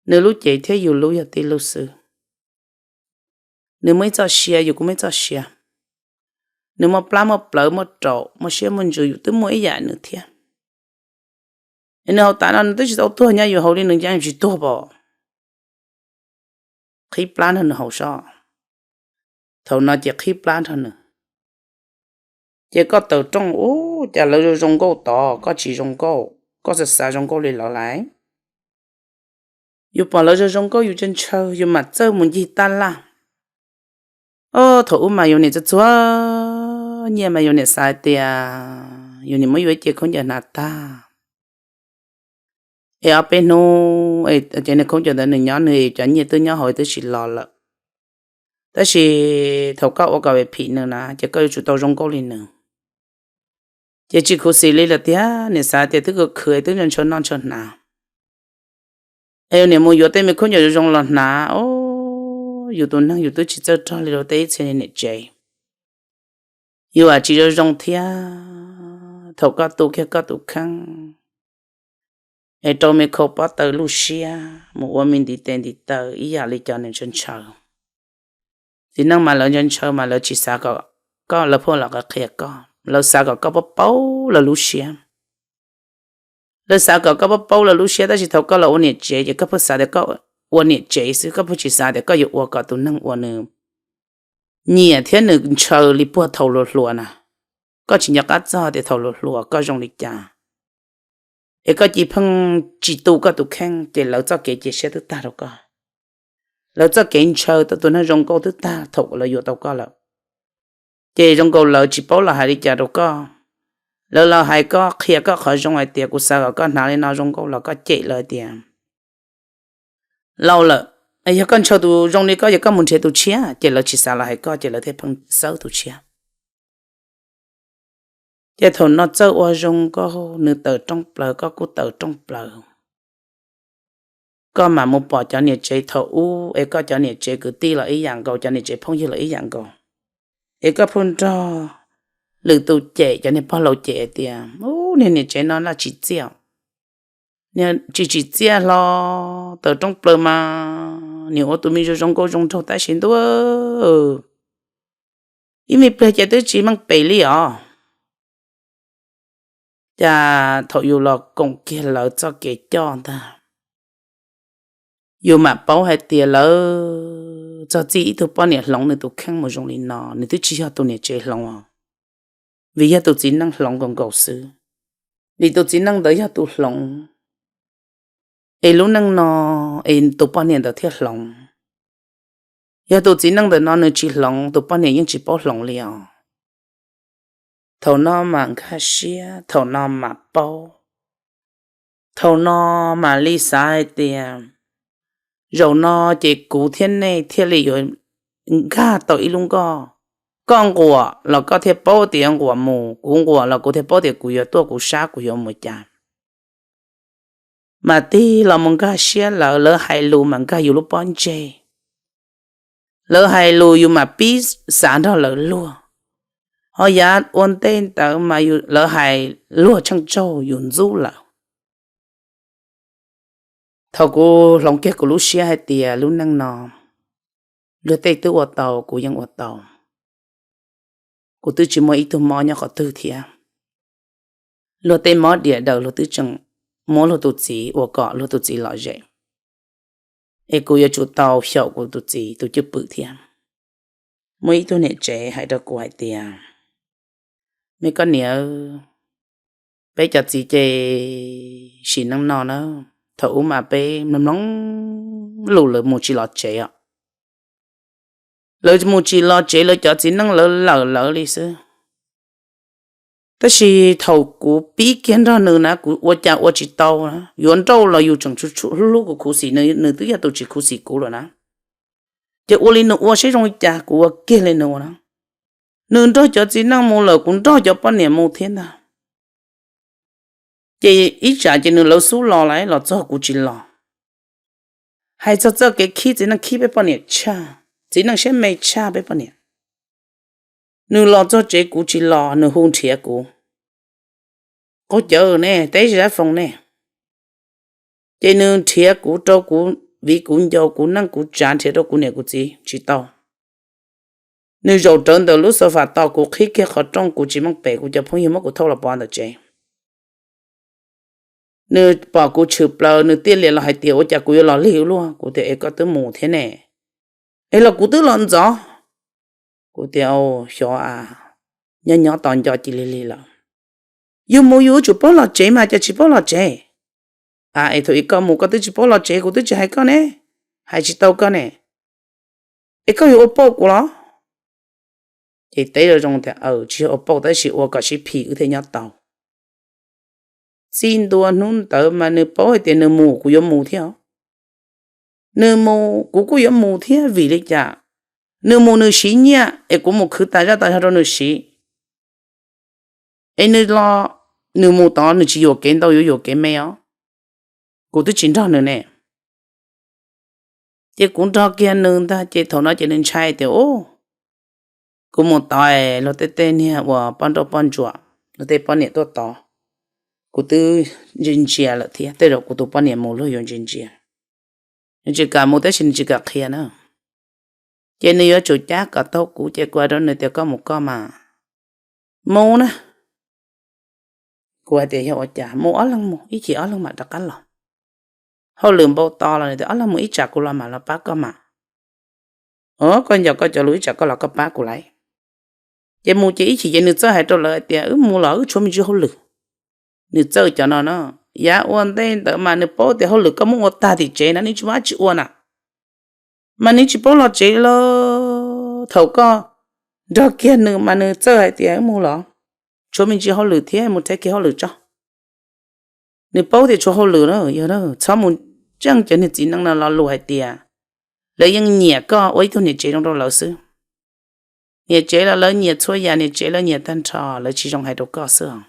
Nws lub cev thiab yus lub yog tib lub xwb. Nws muaj ib txoj sia, yus kuj muaj ib txoj sia. Nws muaj plab muaj plawv muaj raum muaj siab muaj ntsws, yus twb muaj ib yam nws thiab. Es nws haus tas no nws twb tsis tau tuag, nyob yus haus li nws ncaj tsis tuag pom. Qhib plab nrog nws haus sob. Thaum no ces qhib plab nrog nws. Ces koj tawm rooj ub, cas lawv zoo zoo nkauj tod koj tsis zoo nkauj, koj xav xav zoo nkauj li lawv lais. Yus pom lawv zoo zoo nkauj yus ntshaw ntshaw, yus mam txawj mus ncig taj laj. Thaum ub mas yus niam txuag txuag nyiaj mas yus niam xav tias yus niam muab yus ib ce khaub ncaws hnav tag, es ob peb hnub es cov niag khaub ncaws ntawd nws nyob nws cov nyiaj twb nyob hauv twb tsis los lawm. Tab sis thaum koj ua kom phim nws na ces koj yuav tsum tau zoo nkauj li nws. Ces tsis khuv xim li lawm tiag, niam xav tias twb khwv khwv twb ntshaw noj ntshaw hnav es niam mus yuav tej me khaub ncaws zoo los hnav, o, yus tus neeg yus twb tsis txawj rog li rau tej ib txhia niam tsev. Yus tsis zoo zoo thiab, thaum koj tu kiag koj tus kheej es rau me khau pob taws lub siab mus ua me ntiv tes ntiv taw ib yam li cov niag ntshaw ntshaw. Txiv neej mas lawv ntshaw ntshaw mas lawv tsis xav kom koj, lawv pheej los qhia koj, lawv xav kom koj paub paub lawv lub siab. Lawv xav kom koj paub paub lawv lub siab tab sis thaum koj los ua niam tsev ces koj pheej xav tias koj ua niam tsev xwb, koj pheej tsis xav tias koj yuav ua kom tus neeg uas nws nyiam thiab nws ntshaw li puag thaum hluas hluas na. Koj tsis nco qab txog tias thaum hluas hluas koj zoo li cas es koj cia pheej tsis tu koj tus kheej ces lawv txoj kev cia siab twb tag rau koj. Lawv txoj kev ntshaw tau tus neeg zoo nkauj twb tag thaum lawv yuav tau koj lawm. Ces zoo nkaus lawv tsis paub los hais li cas rau koj. Lawv los hais koj, qhia koj qhov zoo hais tias kuv xav kom koj hnav li no zoo nkauj los koj cem lawv hais tias, Lauj lawm, yog koj ntshaw tus zoo li koj ces koj mus nrhiav tus tshiab. Ces lawv tsis xav los hais koj ces lawv thiaj pheej xawb tus tshiab. Ces thaum no txawj ua zoo nkauj, nws tawm rooj plaws koj kuj tawm rooj plaws. Koj mam mus pom cov niam tsev thaum ub es koj cov niam tsev kwv tij los ib yam nkaus, cov niam tsev phooj ywg los ib yam nkaus. Es koj pheej nrog lwm tus cem, cov niag pog laus cem hais tias, Ub, niag niam tsev no laj tsis txiaj, tsis tsis txiaj hlo, tawm rooj plaws mas niam ua tus me zoo zoo nkauj zoo nraug tab sis ntuj, ib me pliag ces twb tsis meej pem li os. Cas thaum yus los koom kiag lawv txoj kev coj ntag, yus mam paub hais tias lawv txog txij ib tug poj niam hloov nws tus kheej mus zoo li no, nws twb tsis yog tus niam tsev hloov os, vim yog tus txiv neej hloov nkaus nkaus xwb. Vim tus txiv neej ntawd yog tus hloov, es lub neej no es tus poj niam ntawd thiaj hloov. Yog tus txiv neej ntawm no nws tsis hloov, tus poj niam yeej tsis paub hloov li os. Thaum no mam nkag siab, thaum no mam paub. Thaum no mam li xav hais tias, zaum no ces kuv thiab nej thiaj li yuav nkag tau ib lub nkoj. Koj nquam los koj thiaj paub tias nquam mus, kuv nquam los kuv thiaj paub tias kuv yuav tuaj kuv sab kuv yuav mus cas. Mas tig los mus nkag siab lawv, lawv hais lus mas nkag yus lub pob ntseg. Lawv hais lus yus mam pib xav nrog lawv luag. Ho yav ua ntej ntawd mas lawv hais luag tsheej tsaug yus ntxub lawm. Thaum kuv hloov kiag kuv lub siab hais tias lub neej no luag tej twb ua tau, kuv yeej ua tau. Kuv twb tsis muaj ib tug mob nyob qhov twg thiab. Luag tej mob diam daws luag twb tseem muab luag tus txiv ua kom luag tus txiv lom zem. Es kuv yuav tsum tau xyaum kuv tus txiv tus cwj pwm thiab. Muaj ib tug niam tsev hais rau kuv hais tias, me koj niam, peb cov txiv ces sim neej no na, thaum ub mas peb mloog mloog lus lawv mus tsis los tsev os. Lawv mus tsis los tsev, lawv cov txiv neej lawv lawm lawv li xwb. Tab sis thaum kuv pib kiag nrog nws na, kuv ua cas ua tsis tau na, yuav nrauj los yus tseem hlub hlub kuv khuv xim nws, nws twb yog tus tsis khuv xim kuv lawm na. Ces ua li nws ua seb zoo li cas kuv ua kiag li nws ua na. Nws nrog cov txiv neej mus lawm kuv nrog cov poj niam mus thiab ntag. Ces ib tsam ces nws lawv xub los lawm los txog kuv tsis los. Hais txog txoj kev khib txiv neej khib peb poj niam tshaj, txiv neej siab me tshaj peb poj niam. Nws los txog tsev kuv tsis los nws hu nrhiav kuv. Qaug cawv ne, teb zab foos ne. Ces nws nrhiav kuv rau kuv viv kuv ncaus kuv neej kuv tsav nrhiav rau kuv niam kuv txiv tsis tau. Nws zaum rawv ntawm lub xav fam tos kuv qhib kiag qhov rooj kuv tsis meej pem kuv cov phooj ywg muab kuv thauj los pov ntawm tsev. Nws pom kuv tshwm plaws nws tiaj lias los hais tias ua cas kuv yuav los lig ua luaj, kuv tias es koj twb mus thiab ne. Es los kuv twb los ntxov. Kuv tias xyov a, nyob nyob tos nco cia li lig lawm. Yus mus yus yuav tsum paub los tsev mas cas tsis paub los tsev. A es thaum ub koj mus koj twb tsis paub los tsev kuv twb tsis hais koj ne, hais tsis tau koj ne. Es koj yuav ua pauj kuv los? Ces teb zoo zoo tias aws tsis yog ua pauj tab sis ua kom sib phim wb thiaj nyob tau. txij ntua hnub ntawd mas nws paub hais tias nws mus kuv yuav mus thiab. Nws mus kuv kuj yuav mus thiab, vim li cas? Nws mus nws siv nyiaj es kuv mus khwv tas zaj tas zog rau nws siv. Es nws los, nws mus tod nws tsis yuam kev ntau, yuav yuam kev me os. Kuv twb tsis nrog nws ne. Ces kuv nrog kiag nws ntag, ces thaum no ces nws ntshai tias, u, kuv mus tod es luag tej tej niag uas poj nrauj poj ntsuam, luag tej poj niam tuaj tod, kuv twb ntsia ntsia lawm thiab, tej zaum kuv tus poj niam mus luag yuav ntsia ntsia. Nws tsis kam mus tab sis nws tsis kam qhia na. Ces nws yuav tsum cab kom taug kuv, ces kuv hais rau nws tias, koj mus koj mas. Mus na. Kuv hais tias, yog ua cas? Mus ob leeg mus, ib chim ob leeg mam rov qab los. Hauj lwm npau taws los nws tias ob leeg mus ib tsam kuv los mam los pab koj mas. Os, koj nco koj cov lus, ib tsam koj los koj pab kuv lauj. Ces mus ces ib chim ces nws txawj hais rau lawv hais tias wb mus los wb tshuav me ntsis hauj lwm. Nws txawj cov no no. Yav ua ntej ntawd mas nws paub tias hauj lwm koj muab ua tag tim tsev na, nws tsis muaj dab tsi ua na. Mas nws tsis paub los tsev los, thaum koj nrog kiag nws mas nws txawj hais tias wb mus los tshuav me ntsis hauj lwm thiab, mus thaij kiag hauj lwm tso. Nws paub tias tshuav hauj lwm na, yog txhob mus tseej cov niag txiv neej no lo lus hais tias lawv yeej nyiam koj ua ib tug niam tsev zoo rau lawv xwb. Niam tsev los lawv nyiam txhua yam, niam tsev lawv nyiam tag nrho, lawv tsis zoo hais rau koj xwb os.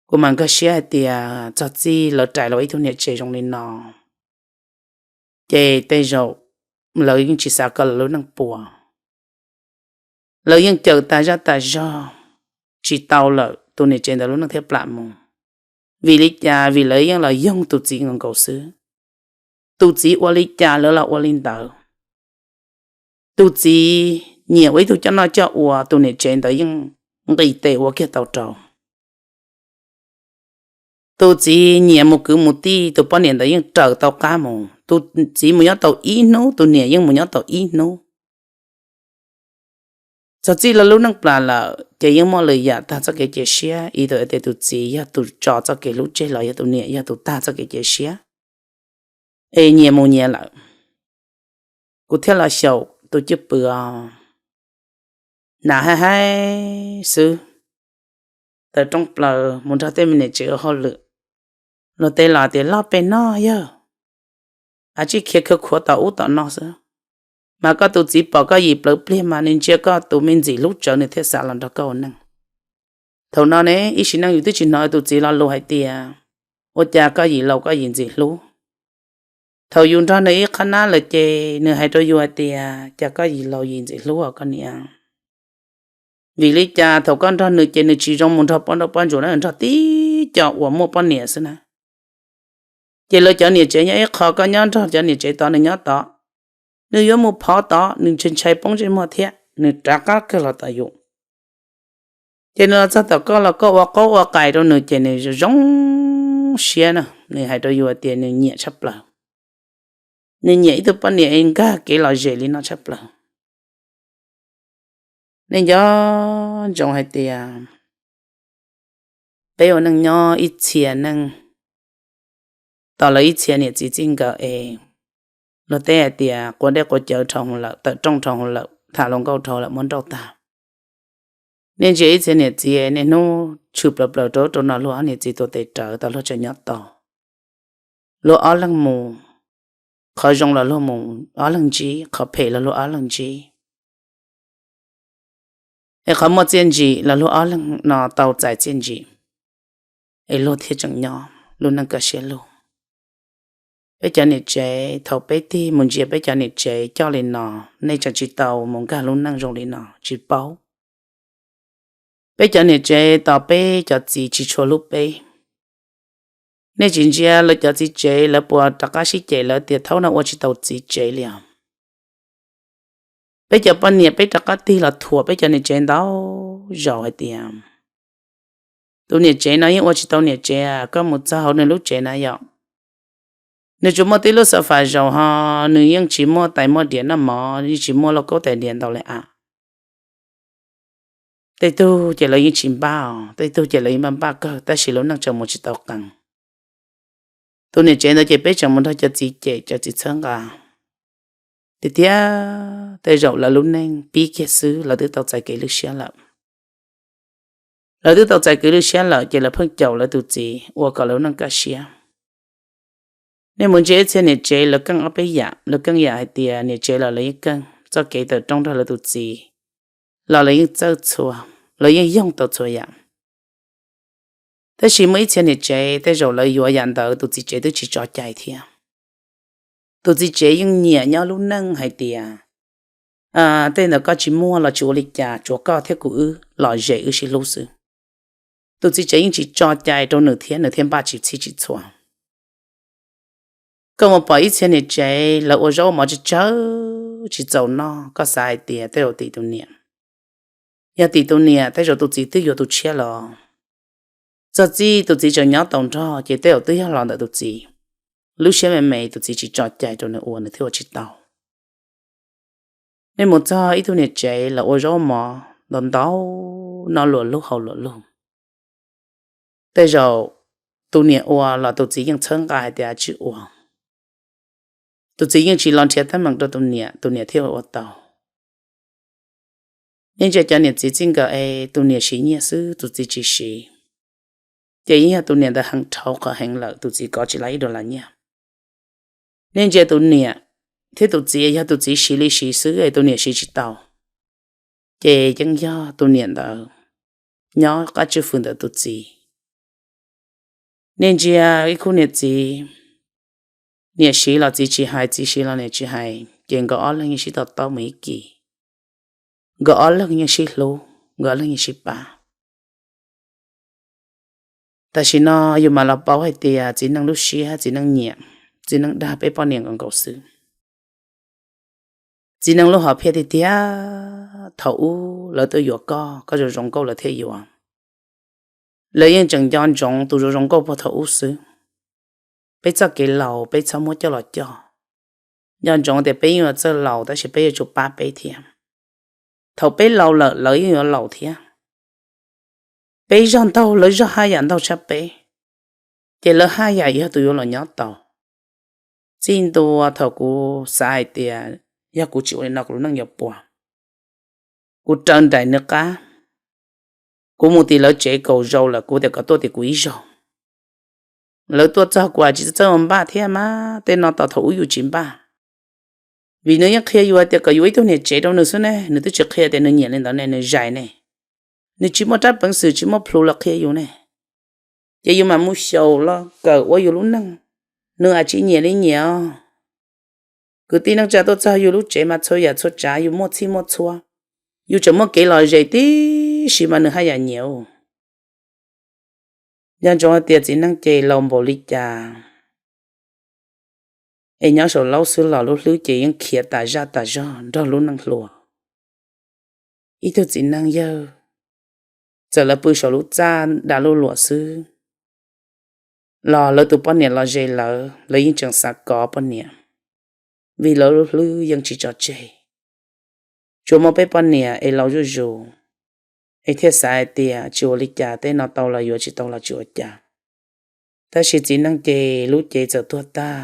Kuv mas nkag siab hais tias txog txij lawv rais los ua ib tug niam tsev zoo li no, ces tej zaum lawv yeej tsis xav kom lawv lub neej puas. Lawv yeej cawm tas zaj tas zog tsis tau lawm, tus niam tsev ntawd lub neej thiaj plam mus. Vim li cas? Vim lawv yeej los yoog tus txiv nkaus nkaus xwb. Tus txiv ua li cas lawv los ua li ntawd. Tus txiv nyiam ua ib tug coj noj coj ua, tus niam tsev ntawd yeej nqis tes ua kiag tau rau. Tus txiv nyiam mus kwv mus tij, tus poj niam ntawd yeej raws tau qab mus. Tus txiv mus nyob tau ib hnub, tus niam yeej mus nyob tau ib hnub. Txog txij lawv lub neej plam lawm ces yeej muaj lwm yam tag txoj kev cia siab, ib tug tias tus txiv yog tus tso txoj kev hlub tseg los yog tus niam yog tus tag txoj kev cia siab, es nyias mus nyias lawm. Kuv thiaj los xyaum tus cwj pwm os, hnav haib haib xwb, tawm rooj plaws mus nrog tej me niam tsev ua hauj lwm. Luag tej los tias loj pes noj yawg, a tsij khiav khawv khuav tom ub tom no xwb. Mas koj tus txiv pom koj yim plawv pliag mas nws ntsia koj tus me ntxim hlub tsawv nws thiaj xav los nrog koj ua neej. Thaum no ne ib sim neej yus twb tsis hnov tus txiv lo lus hais tias ua cas koj yim laus koj yim ntxim hlub. Thaum yus nrog nws ib qhab nab lawm ces nws hais rau yus hais tias cas koj yim laus yim ntxim hlub os koj niam. Vim li cas thaum koj nrog nws ces nws tsis zoo mus nrog poj nrauj poj ntsuam na, nrog tib co uas muaj poj niam xwb na. Ces lawv cov niam tsev nyob ib qho, koj nyob nrog cov niam tsev tod, nws nyob tod. Nws yuav mus phov tod nws ntshai ntshai poob ntsej muag thiab, nws rov qab kawg los tom yus. Ces nws los txog tom koj los koj ua qaub ua qais rau nws ces nws zoo siab na, nws hais rau yus tias nws nyiam tshaj plaws. Nws nyiam ib tug poj niam es nkag kev lom zem li no tshaj plaws. Nej nco ntsoov hais tias peb ua neej nyob ib txhia neej, tos lawv ib txhia niam txiv txij nkawm es luag teb hais tias quav dej quav cawv dhau hwv lawm, tawm rooj dhau hwv lawm, tham hluas nkauj dhau lawm, muab nrauj tag. Nej ntsia ib txhia niam txiv niaj hnub tshwm plaws plaws rau rau no, luag ob niam txiv tuav tes rawv tau, luag tseem nyob tau. Luag ob leeg mus, qhov zoo los luag mus ob leeg ntsib, qhov phem los luag ob leeg ntsib. Es qhov muaj txiaj ntsim los luag ob leeg no tau txais txiaj ntsim, es luag thiaj tseem nyob lub neej kaj siab lug. Peb cov niam tsev, thaum peb tig mus ntsia peb cov niam tsev coj li no, nej tseem tsis tau mus nkag lub neej zoo li no tsis paub. Peb cov niam tsev tos peb cov txiv tsis tshua hlub peb. Nej tsis ntsia lawv cov txiv tsev lawv puas rov qab sib cem lawv tias thaum no ua tsis tau txiv tsev li os. Peb cov poj niam peb rov qab tig los thuam peb cov niam tsev ntau zaus hais tias tus niam tsev no yeej ua tsis tau niam tsev, koj mus txog hauv nws lub tsev na yom, nws tsuas muaj tib lub xav fas zaus ho, nws yeej tsis muaj tais muaj diav noj mov, yeej tsis muaj lauj kaub tais diav ntau li a. Tej tug ces lawv yeej tsis npaj os, tej tug ces lawv yeej npaj npaj kawg tab sis lub neej tseem mus tsis tau qees. Tus niam tsev ntawd ces peb tseem mus nrog cov txiv cem cov txiv txhawb nqa. Tiag tiag, tej zaum lawv lub neej pib kiag xwb lawv twb tau txais kev lwj siab lawm. Lawv twb tau txais kev lwj siab lawm ces lawv pheej caum lawv tus txiv ua kom lawv lub neej kaj siab. Nej mus ntsia ib txhia niam tsev lawv keej ob peb yam, lawv keej yam hais tias niam tsev los lawv yeej keej, txoj kev tawm rooj nrog lawv tus txiv los lawv yeej txawj txhua, lawv yeej yoog tau txhua yam. Tab sis muaj ib txhia niam tsev tej zaum lawv yuav yam ntawd tus txiv tsev twb tsis tso cai thiab. Tus txiv tsev yeej nyiam nyob lub neej hais tias tej ntawd koj tsis muaj los tsis ua li cas, tsuav koj thiab kuv wb lom zem wb sib hlub xwb. Tus txiv tsev yeej tsis tso cai rau nws thiab nws thiaj npaj tsis txhij tsis txhua. Koj mus pom ib txhia niam tsev lawv ua zaub mov tsawg tsawg tsis txaus noj, koj xav hais tias tej zaum tim tus niam. Yog tim tus niam tej zaum tus txiv twb yuav tus tshiab los. Txog txij tus txiv tseem nyob tau nrog ces tej zaum twb yog los ntawm tus txiv lub siab me me, tus txiv tsis tso cai rau nws ua nws thiaj ua tsis tau. Nej mus txog ib tug niam tsev lawv ua zaub mov ntau ntau, noj luam lug haus luam lug. Tej zaum tus niam ua los tus txiv yeej txhawb nqa hais tias tsis ua. Tus txiv yeej tsis los nrhiav teeb meem rau tus niam, tus niam thiaj ua tau. Nej ntsia cov niam txiv txij nkawm es tus niam siv nyiaj xwb tus txiv tsis siv, ces yeej yog tus niam ntawd heev dhau qhov heev lawm tus txiv kov tsis lab ib dollar nyiaj. Nej ntsia tus niam thiab tus txiv, yog tus txiv siv li siv xwb es tus niam siv tsis tau, ces yeej yog tus niam ntawd nyob qab tswj fwm ntawm tus txiv. Nej ntsia ib khub niam txiv, niam siv los txiv tsis hais, txiv siv los niam tsis hais, ces nkawd ob leeg yeej sib to taub mus ib kis, nkawd ob leeg yeej sib hlub, nkawd ob leeg yeej sib pab. Tam sim no yus mam los paub hais tias txiv neej lub siab, txiv neej nyiam, txiv neej dag peb poj niam nkaus nkaus xwb. Txiv neej lub hom phiaj tiag tiag, thaum ub lawv tuaj yuav koj, koj zoo zoo nkauj lawv thiaj yuav. Lawv yeej tseem nco ntsoov tus zoo zoo nkauj puag thaum ub xwb. Peb txoj kev laus peb txhob muab coj los coj. Nco ntsoov tias peb yeej yuav txawj laus tab sis peb yuav tsum pab peb thiab. Thaum peb laus lawm lawv yeej yuav laus thiab. Peb zog ntaug lawv zog haj yam ntaug tshaj peb, ces lawv haj yam yog tus yuav los nyob tau. Txij ntua thaum kuv xav hais tias yog kuv tsis ua li no kuv lub neej yuav puas, kuv raws nraim nws qab, kuv mus tim lawv tsev kaum zaus lawm kuv tias kom tuaj tim kuv ib zaug. Lawv tuaj txog kuv hais tsis txawj ua npaj thiab mas tej no tau thaum ub yus tsis npaj. Vim nws yeej qhia yus hais tias kom yus ua ib tug niam tsev rau nws xwb ne, nws twb tsis qhia tias nws nyiam li ntawd ne, nws zais ne. Nws tsis muaj rab peev xwm tsis muaj plhus los qhia yus ne. Ces yus mam mus xyaum los kawm ua yus lub neej. Nws hais tsis nyiam li nyiam os. Kwv tij neej tsa tuaj txog yus lub tsev mas txhua yam txhua tsav yus muaj txhij muaj txhua, yus tseem muaj kev lom zem tib si mas nws haj yam nyiam. Nco ntsoov hais tias txiv neej ces laus npaum li cas es nyob saum laub xwb los lub hlwb ces yeej khiav tas zaj tas zog nrog lub neej hluas. Ib tug txiv neej yawg, txawm lawv pw saum lub txaj da lub luam xwb los lawv tus poj niam los ze lawv, lawv yeej tseem xav kov poj niam, vim lawv lub hlwb yeej tsis tso tseg. Tsuas muaj peb poj niam es laus zuj zus es thiaj xav hais tias tsis ua li cas, tej no tau los yuav tsis tau los tsis ua cas. Tab sis txiv neej ces lub cev txawm tuag tag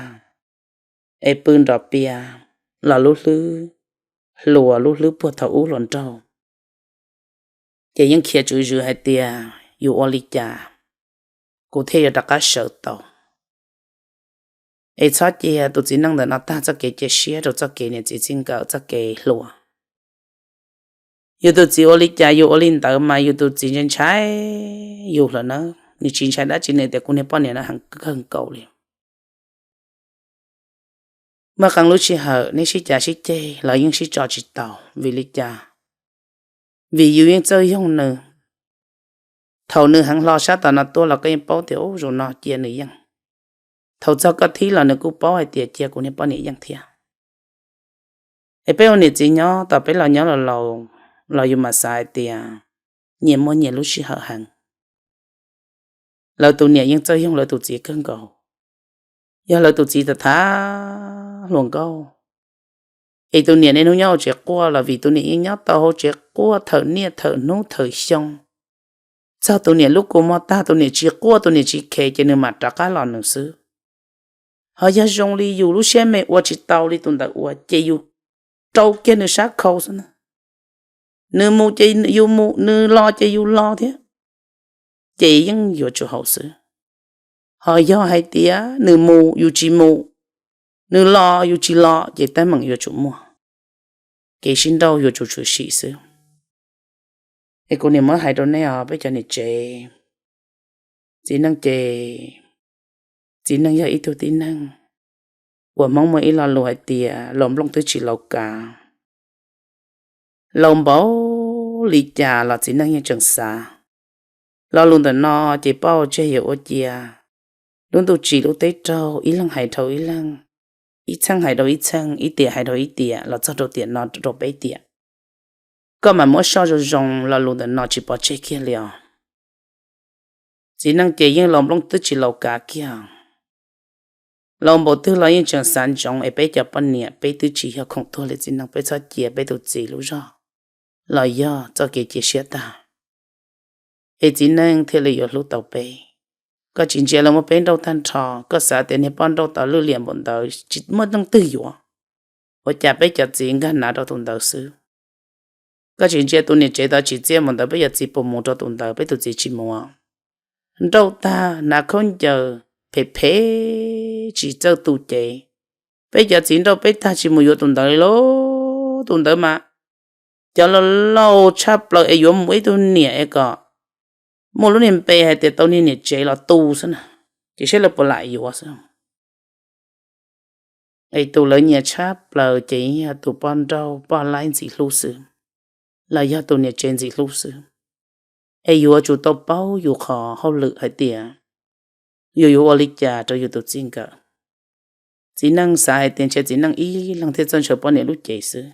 es pw nrov pias los lub hlwb hluas, lub hlwb puag thaum ub hluas nraug, ces yeej khiav tswv zwm hais tias yus ua li cas kuv thiaj yuav rov qab sawv tau. Es txhob cia tus txiv neej ntawm no tag txoj kev cia siab rau txoj kev niam txiv txij nkawm txoj kev hluas. Yus tus txiv ua li cas yus ua li ntawd mas yus tus txiv ntshai ntshai yus lawm na. Nws tsis ntshai dab tsi, nws tias kuv niag poj niam no heev kawg nkaus li. Muaj qee lub sij hawm nej sib cav sib ceg los yeej sib tso tsis tau. Vim li cas? Vim yus yeej txawj yoog nws. Thaum nws heev hlo sab tom no tuaj los koj yeej paub tias ub zaum no cia nws yeej. Thaum txog koj thib los nws kuj paub hais tias cia kuv niag poj niam yeej thiab. Es peb ua niam txiv nyob tom peb los nyob los laus los yus mam xav hais tias nyias muaj nyias lub sij hawm heev. Lawv tus niam yeej txawj yoog lawv tus txiv kawg nkaus. Yog lawv tus txiv tham tham hluas nkauj, es tus niam niaj hnub nyob hauv tsev quaj los vim tus niam yeej nyob tau hauv tsev quaj thawm niaj thawm hnub thawm xyoo. Txog tus niam lub kua muag tag tus niam tsis quaj tus niam tsis khev ces nws mam rov qab los nws xwb. Ho yog zoo li yus lub siab me ua tsis tau li tus ntawd ua ces yus rau kiag nws sab khau xwb na. Nws mus ces yus mus, nws los ces yus los thiab. ces yeej yuav tsum haus xwb. Ho yog hais tias nws mus yus tsis mus, nws los yus tsis los ces teeb meem yuav tsum muaj, kev sib nrauj yuav tsum tshwm sim xwb. Es kuv niam muab hais rau nej os peb cov niam tsev, txiv neej ces txiv neej yog ib tug tib neeg uas Hmoob muaj ib lo lus hais tias laus nplooj twb tsis laus kav. Laus npaum li cas los txiv neej yeej tseem xav. Lo lus ntawm no ces pauj tseg yuav ua cia, lub ntuj tsim lub teb raug, ib leeg hais rau ib leeg, ib txheej hais rau ib txheej, ib tiam hais rau ib tiam los txog rau tiam no rau peb tiam. Koj mam muab soj zoo zoo, lo lus ntawm no tsis pov tseg kiag li os. Txiv neej ces yeej laus nplooj twb tsis laus kav kiag. Laus npaum twg los yeej tseem xav ntsoov es peb cov poj niam peb twb tsis yog khoom tuag li txiv neej, peb txhob cia peb tus txiv lub zog los yog txoj kev cia siab tag, es txiv neej thiaj li yuav hlub tau peb. Koj tsis ntsia lawv muab peb nrauj tag nrho, koj xav tias niag poj nrauj tau lwj liam npaum ntawd tsis muaj leej twg yuav, ua cas peb cov txiv nkag nav rau tus ntawd xwb. Koj tsis ntsia tus niam tsev tau tsim txiaj npaum ntawd peb cov txiv puas mus rau tus ntawd, peb tus txiv tsis mus. Nrauj tag hnav khaub ncaws phem phem tsis txawj tu cev, peb cov txiv nrauj peb tag tsis mus yuav tus ntawd li lauj. Tus ntawd mas cov laus laus tshaj plaws es yuav mus ib tug niam es kom muaj lub niag npe hais tias tau niag niam tsev los tu xwb na, ces saib lawv puas lam yuav xwb. Es tus lawv nyiam tshaj plaws ces yog tus poj nrauj poj laib ntxim hlub xwb, los yog tus niam tsev ntxim hlub xwb. Es yuav tsum tau paub yus qhov hauj lwm hais tias yus yuav ua li cas rau yus tus txij nkawm. Txiv neej xav hais tias ntshe txiv neej ib leeg thiaj txawj ntshaw poj niam lub cev xwb.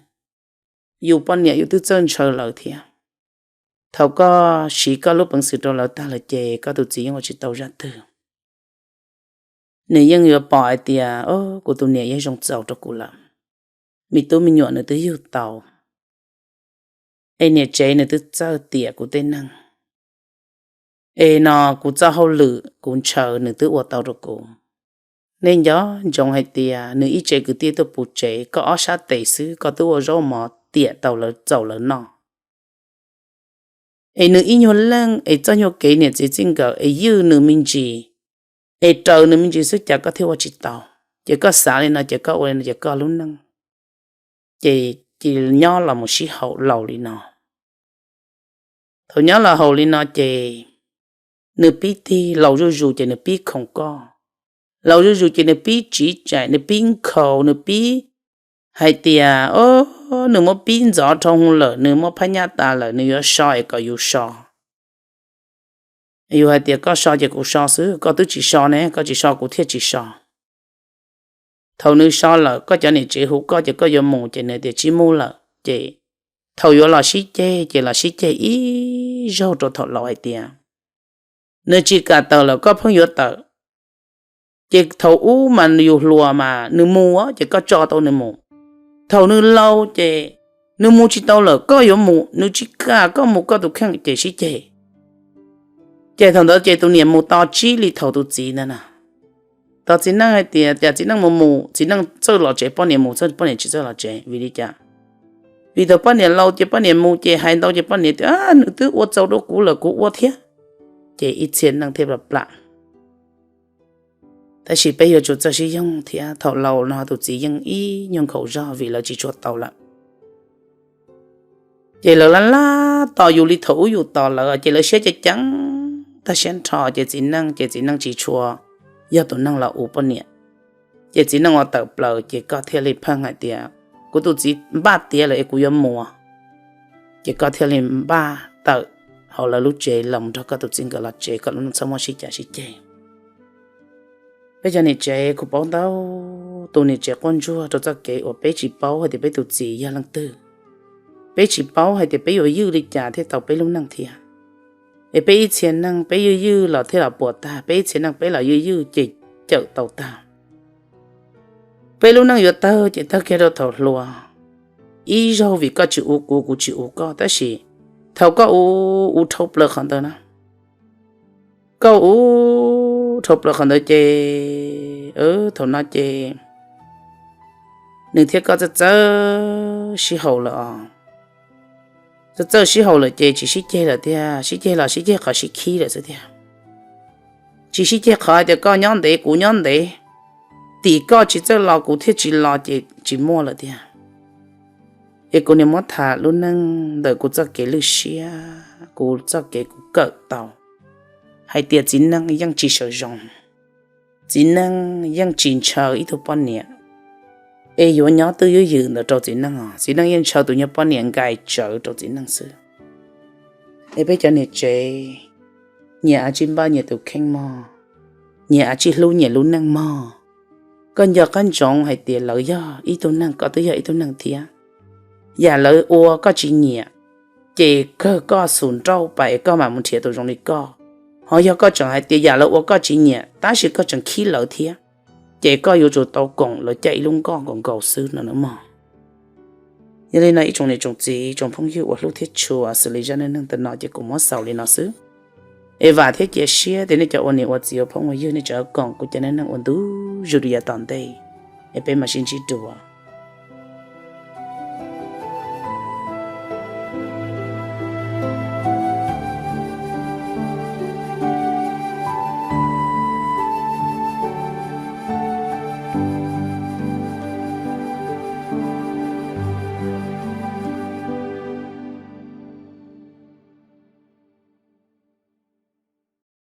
Yus poj niam yus twb txawj ntshaw lawv thiab. Thaum koj siv koj lub peev xwm rau lawv tag lawm ces koj tus txiv yeej ua tsis tau zaj twg. Nws yeej yuav pom hais tias, o, kuv tus niam yeej zoo txaus rau kuv lawm, me tub me nyuam nws twb yug tau, es niam tsev nws twb txawj tiam kuv tej neeg, es no kuv txoj hauj lwm kuv ntshaw nws twb ua tau rau kuv. Nej nco ntsoov hais tias nws ib tsev kwv tij tuaj puv tsev, koj ob sab tes xwb koj twb ua zaub mov tiam tau lawv txaus lawv noj. Es nws ib nyuag leej es txoj nyuag kev niam txiv txij nkawm es ywj nws me ntsis, es raws nws me ntsis xwb cas koj thiaj ua tsis tau. Ces koj xav li no ces koj ua li no ces koj lub neej ces cia nyob los mus sib haum laus li no. Thaum nyob los haum li no ces nws pib tig laus zuj zus ces nws pib khoom koj, laus zuj zus ces nws pib tsiv tsaim, nws pib nkhaus, nws pib hais tias, o, nws muab pib ntxov dhau hwv lawm, nws muab phab nyaj tas lawm, nws yuav so es kom yus so. Yus hais tias koj so ces kuv so xwb, koj twb tsis so ne, koj tsis so kuv thiaj tsis so. Thaum nws so lawm koj cov niam tsev hu koj ces koj yuav mus ces nws tias tsis mus lawm ces thaum yuav los sib ceg ces los sib ceg ib zaug rau thaum laus hais tias nws tsis kam tawm lawm koj pheej yuav tawm. Ces thaum ub mas yus hluas mas nws mus ces koj tso tau nws mus. Thaum nws laus ces nws mus tsis tau lawm koj yuav mus, nws tsis kam koj mus koj tus kheej ces sib ceg. Ces thaum ntawd ces tus niam mus to tsib li thaum tus txiv ntawd na. Thaum txiv neej hais tias cas txiv neej mus mus, txiv neej txawj los tsev, poj niam mus txawj, poj niam tsis txawj los tsev. Vim li cas? Vim thaum poj niam laus ces poj niam mus ces hais ntau ces poj niam tias nws twb ua txaus rau kuv lawm kuv ua thiab. Ces ib txhia neej thiaj plam plam. Tab sis peb yuav tsum txawj sib yoog thiab, thaum laus no tus txiv yeej ib nyuag nkhaus zog vim lawv tsis tshua tau lawm. Ces lawv laj laj tos yus li thaum ub yus tos lawv ces lawv siab ceev ceev tag siab nrho ces txiv neej ces txiv neej tsis tshua yog tus neeg los ua poj niam. Ces txiv neej ua tawm plaws ces koj thiaj li pheej hais tias kuv tus txiv npaj tiav lawm es kuv yuav mus. Ces koj thiaj li npaj tawm hauv lawv lub tsev los nrog koj tus txiv nkawd los tsev kom lub neej txhob muaj sib cav sib ceg. Peb cov niam tsev kuv paub ntau, tus niam tsev quaj ntsuag rau txoj kev uas peb tsis paub hais tias peb tus txiv yog leej twg. Peb tsis paub hais tias peb yuav ywj li cas thiaj tau peb lub neej thiab. Es peb ib txhia neej peb ywj ywj los thiaj los puas tag, peb ib txhia neej peb los ywj ywj ces cawm tau tag. Peb lub neej yuav tawg ces tawg kiag rau thaum hluas. Ib zaug vim koj tsis ua kuv, kuv tsis ua koj, tab sis thaum koj ua, ua dhau plaws qhov ntawd na, koj ua dhau plaws qhov ntawd ces thaum no ces nws thiab koj txawj txawj sib haum lawm os. Txawj txawj sib haum lawm ces tsis sib ceg lawm tiag, sib ceg los sib ceg qhov sib khib lawm xwb tiag. Tsis sib ceg qhov hais tias koj nyob ntev kuv nyob ntev, tim koj tsis txawj los kuv thiaj tsis los ces tsis muaj lawm tiag. Es kuv niam muab tham lub neej ntawm kuv txoj kev lwj siab, kuv txoj kev kuv kawm tau hais tias txiv neej yeej tsis sawv zoo, txiv neej yeej tsis ntshaw ib tug poj niam es yuav nyob twj ywm ntawd rau txiv neej os. Txiv neej yeej ntshaw tus nyuag poj niam nkais tsawv rau txiv neej xwb. Es peb cov niam tsev, nyias av tsij npaj nyias tus kheej mog, nyias av tsij hlub nyias lub neej mog. Koj nco qab ntsoov hais tias lawv yog ib tug neeg, koj twb yog ib tug neeg thiab. Yam lawv ua koj tsis nyiam, ces kawg koj xus nrauj pais es koj mam mus nrhiav tus zoo li koj. Ho yog koj tseem hais tias yam lawv ua koj tsis nyiam tab sis koj tseem khib lawv thiab, ces koj yuav tsum tau koom lawv caij ib lub nkoj nkaus nkaus xwb no nawb mog. Yog li no ib tsoom niam tsoom txiv tsoom phooj ywg uas hlub thiab tshua, xws li zaj neej neeg tam no ces kuv muab xaus li no xwb. Es vam thiab cia siab tias nej cov ua niam ua txiv ua phooj ua ywg nej tseem koom kuv cov neej neeg ua ntu zus rau yav tom ntej. Es peb mam sib ntsib dua.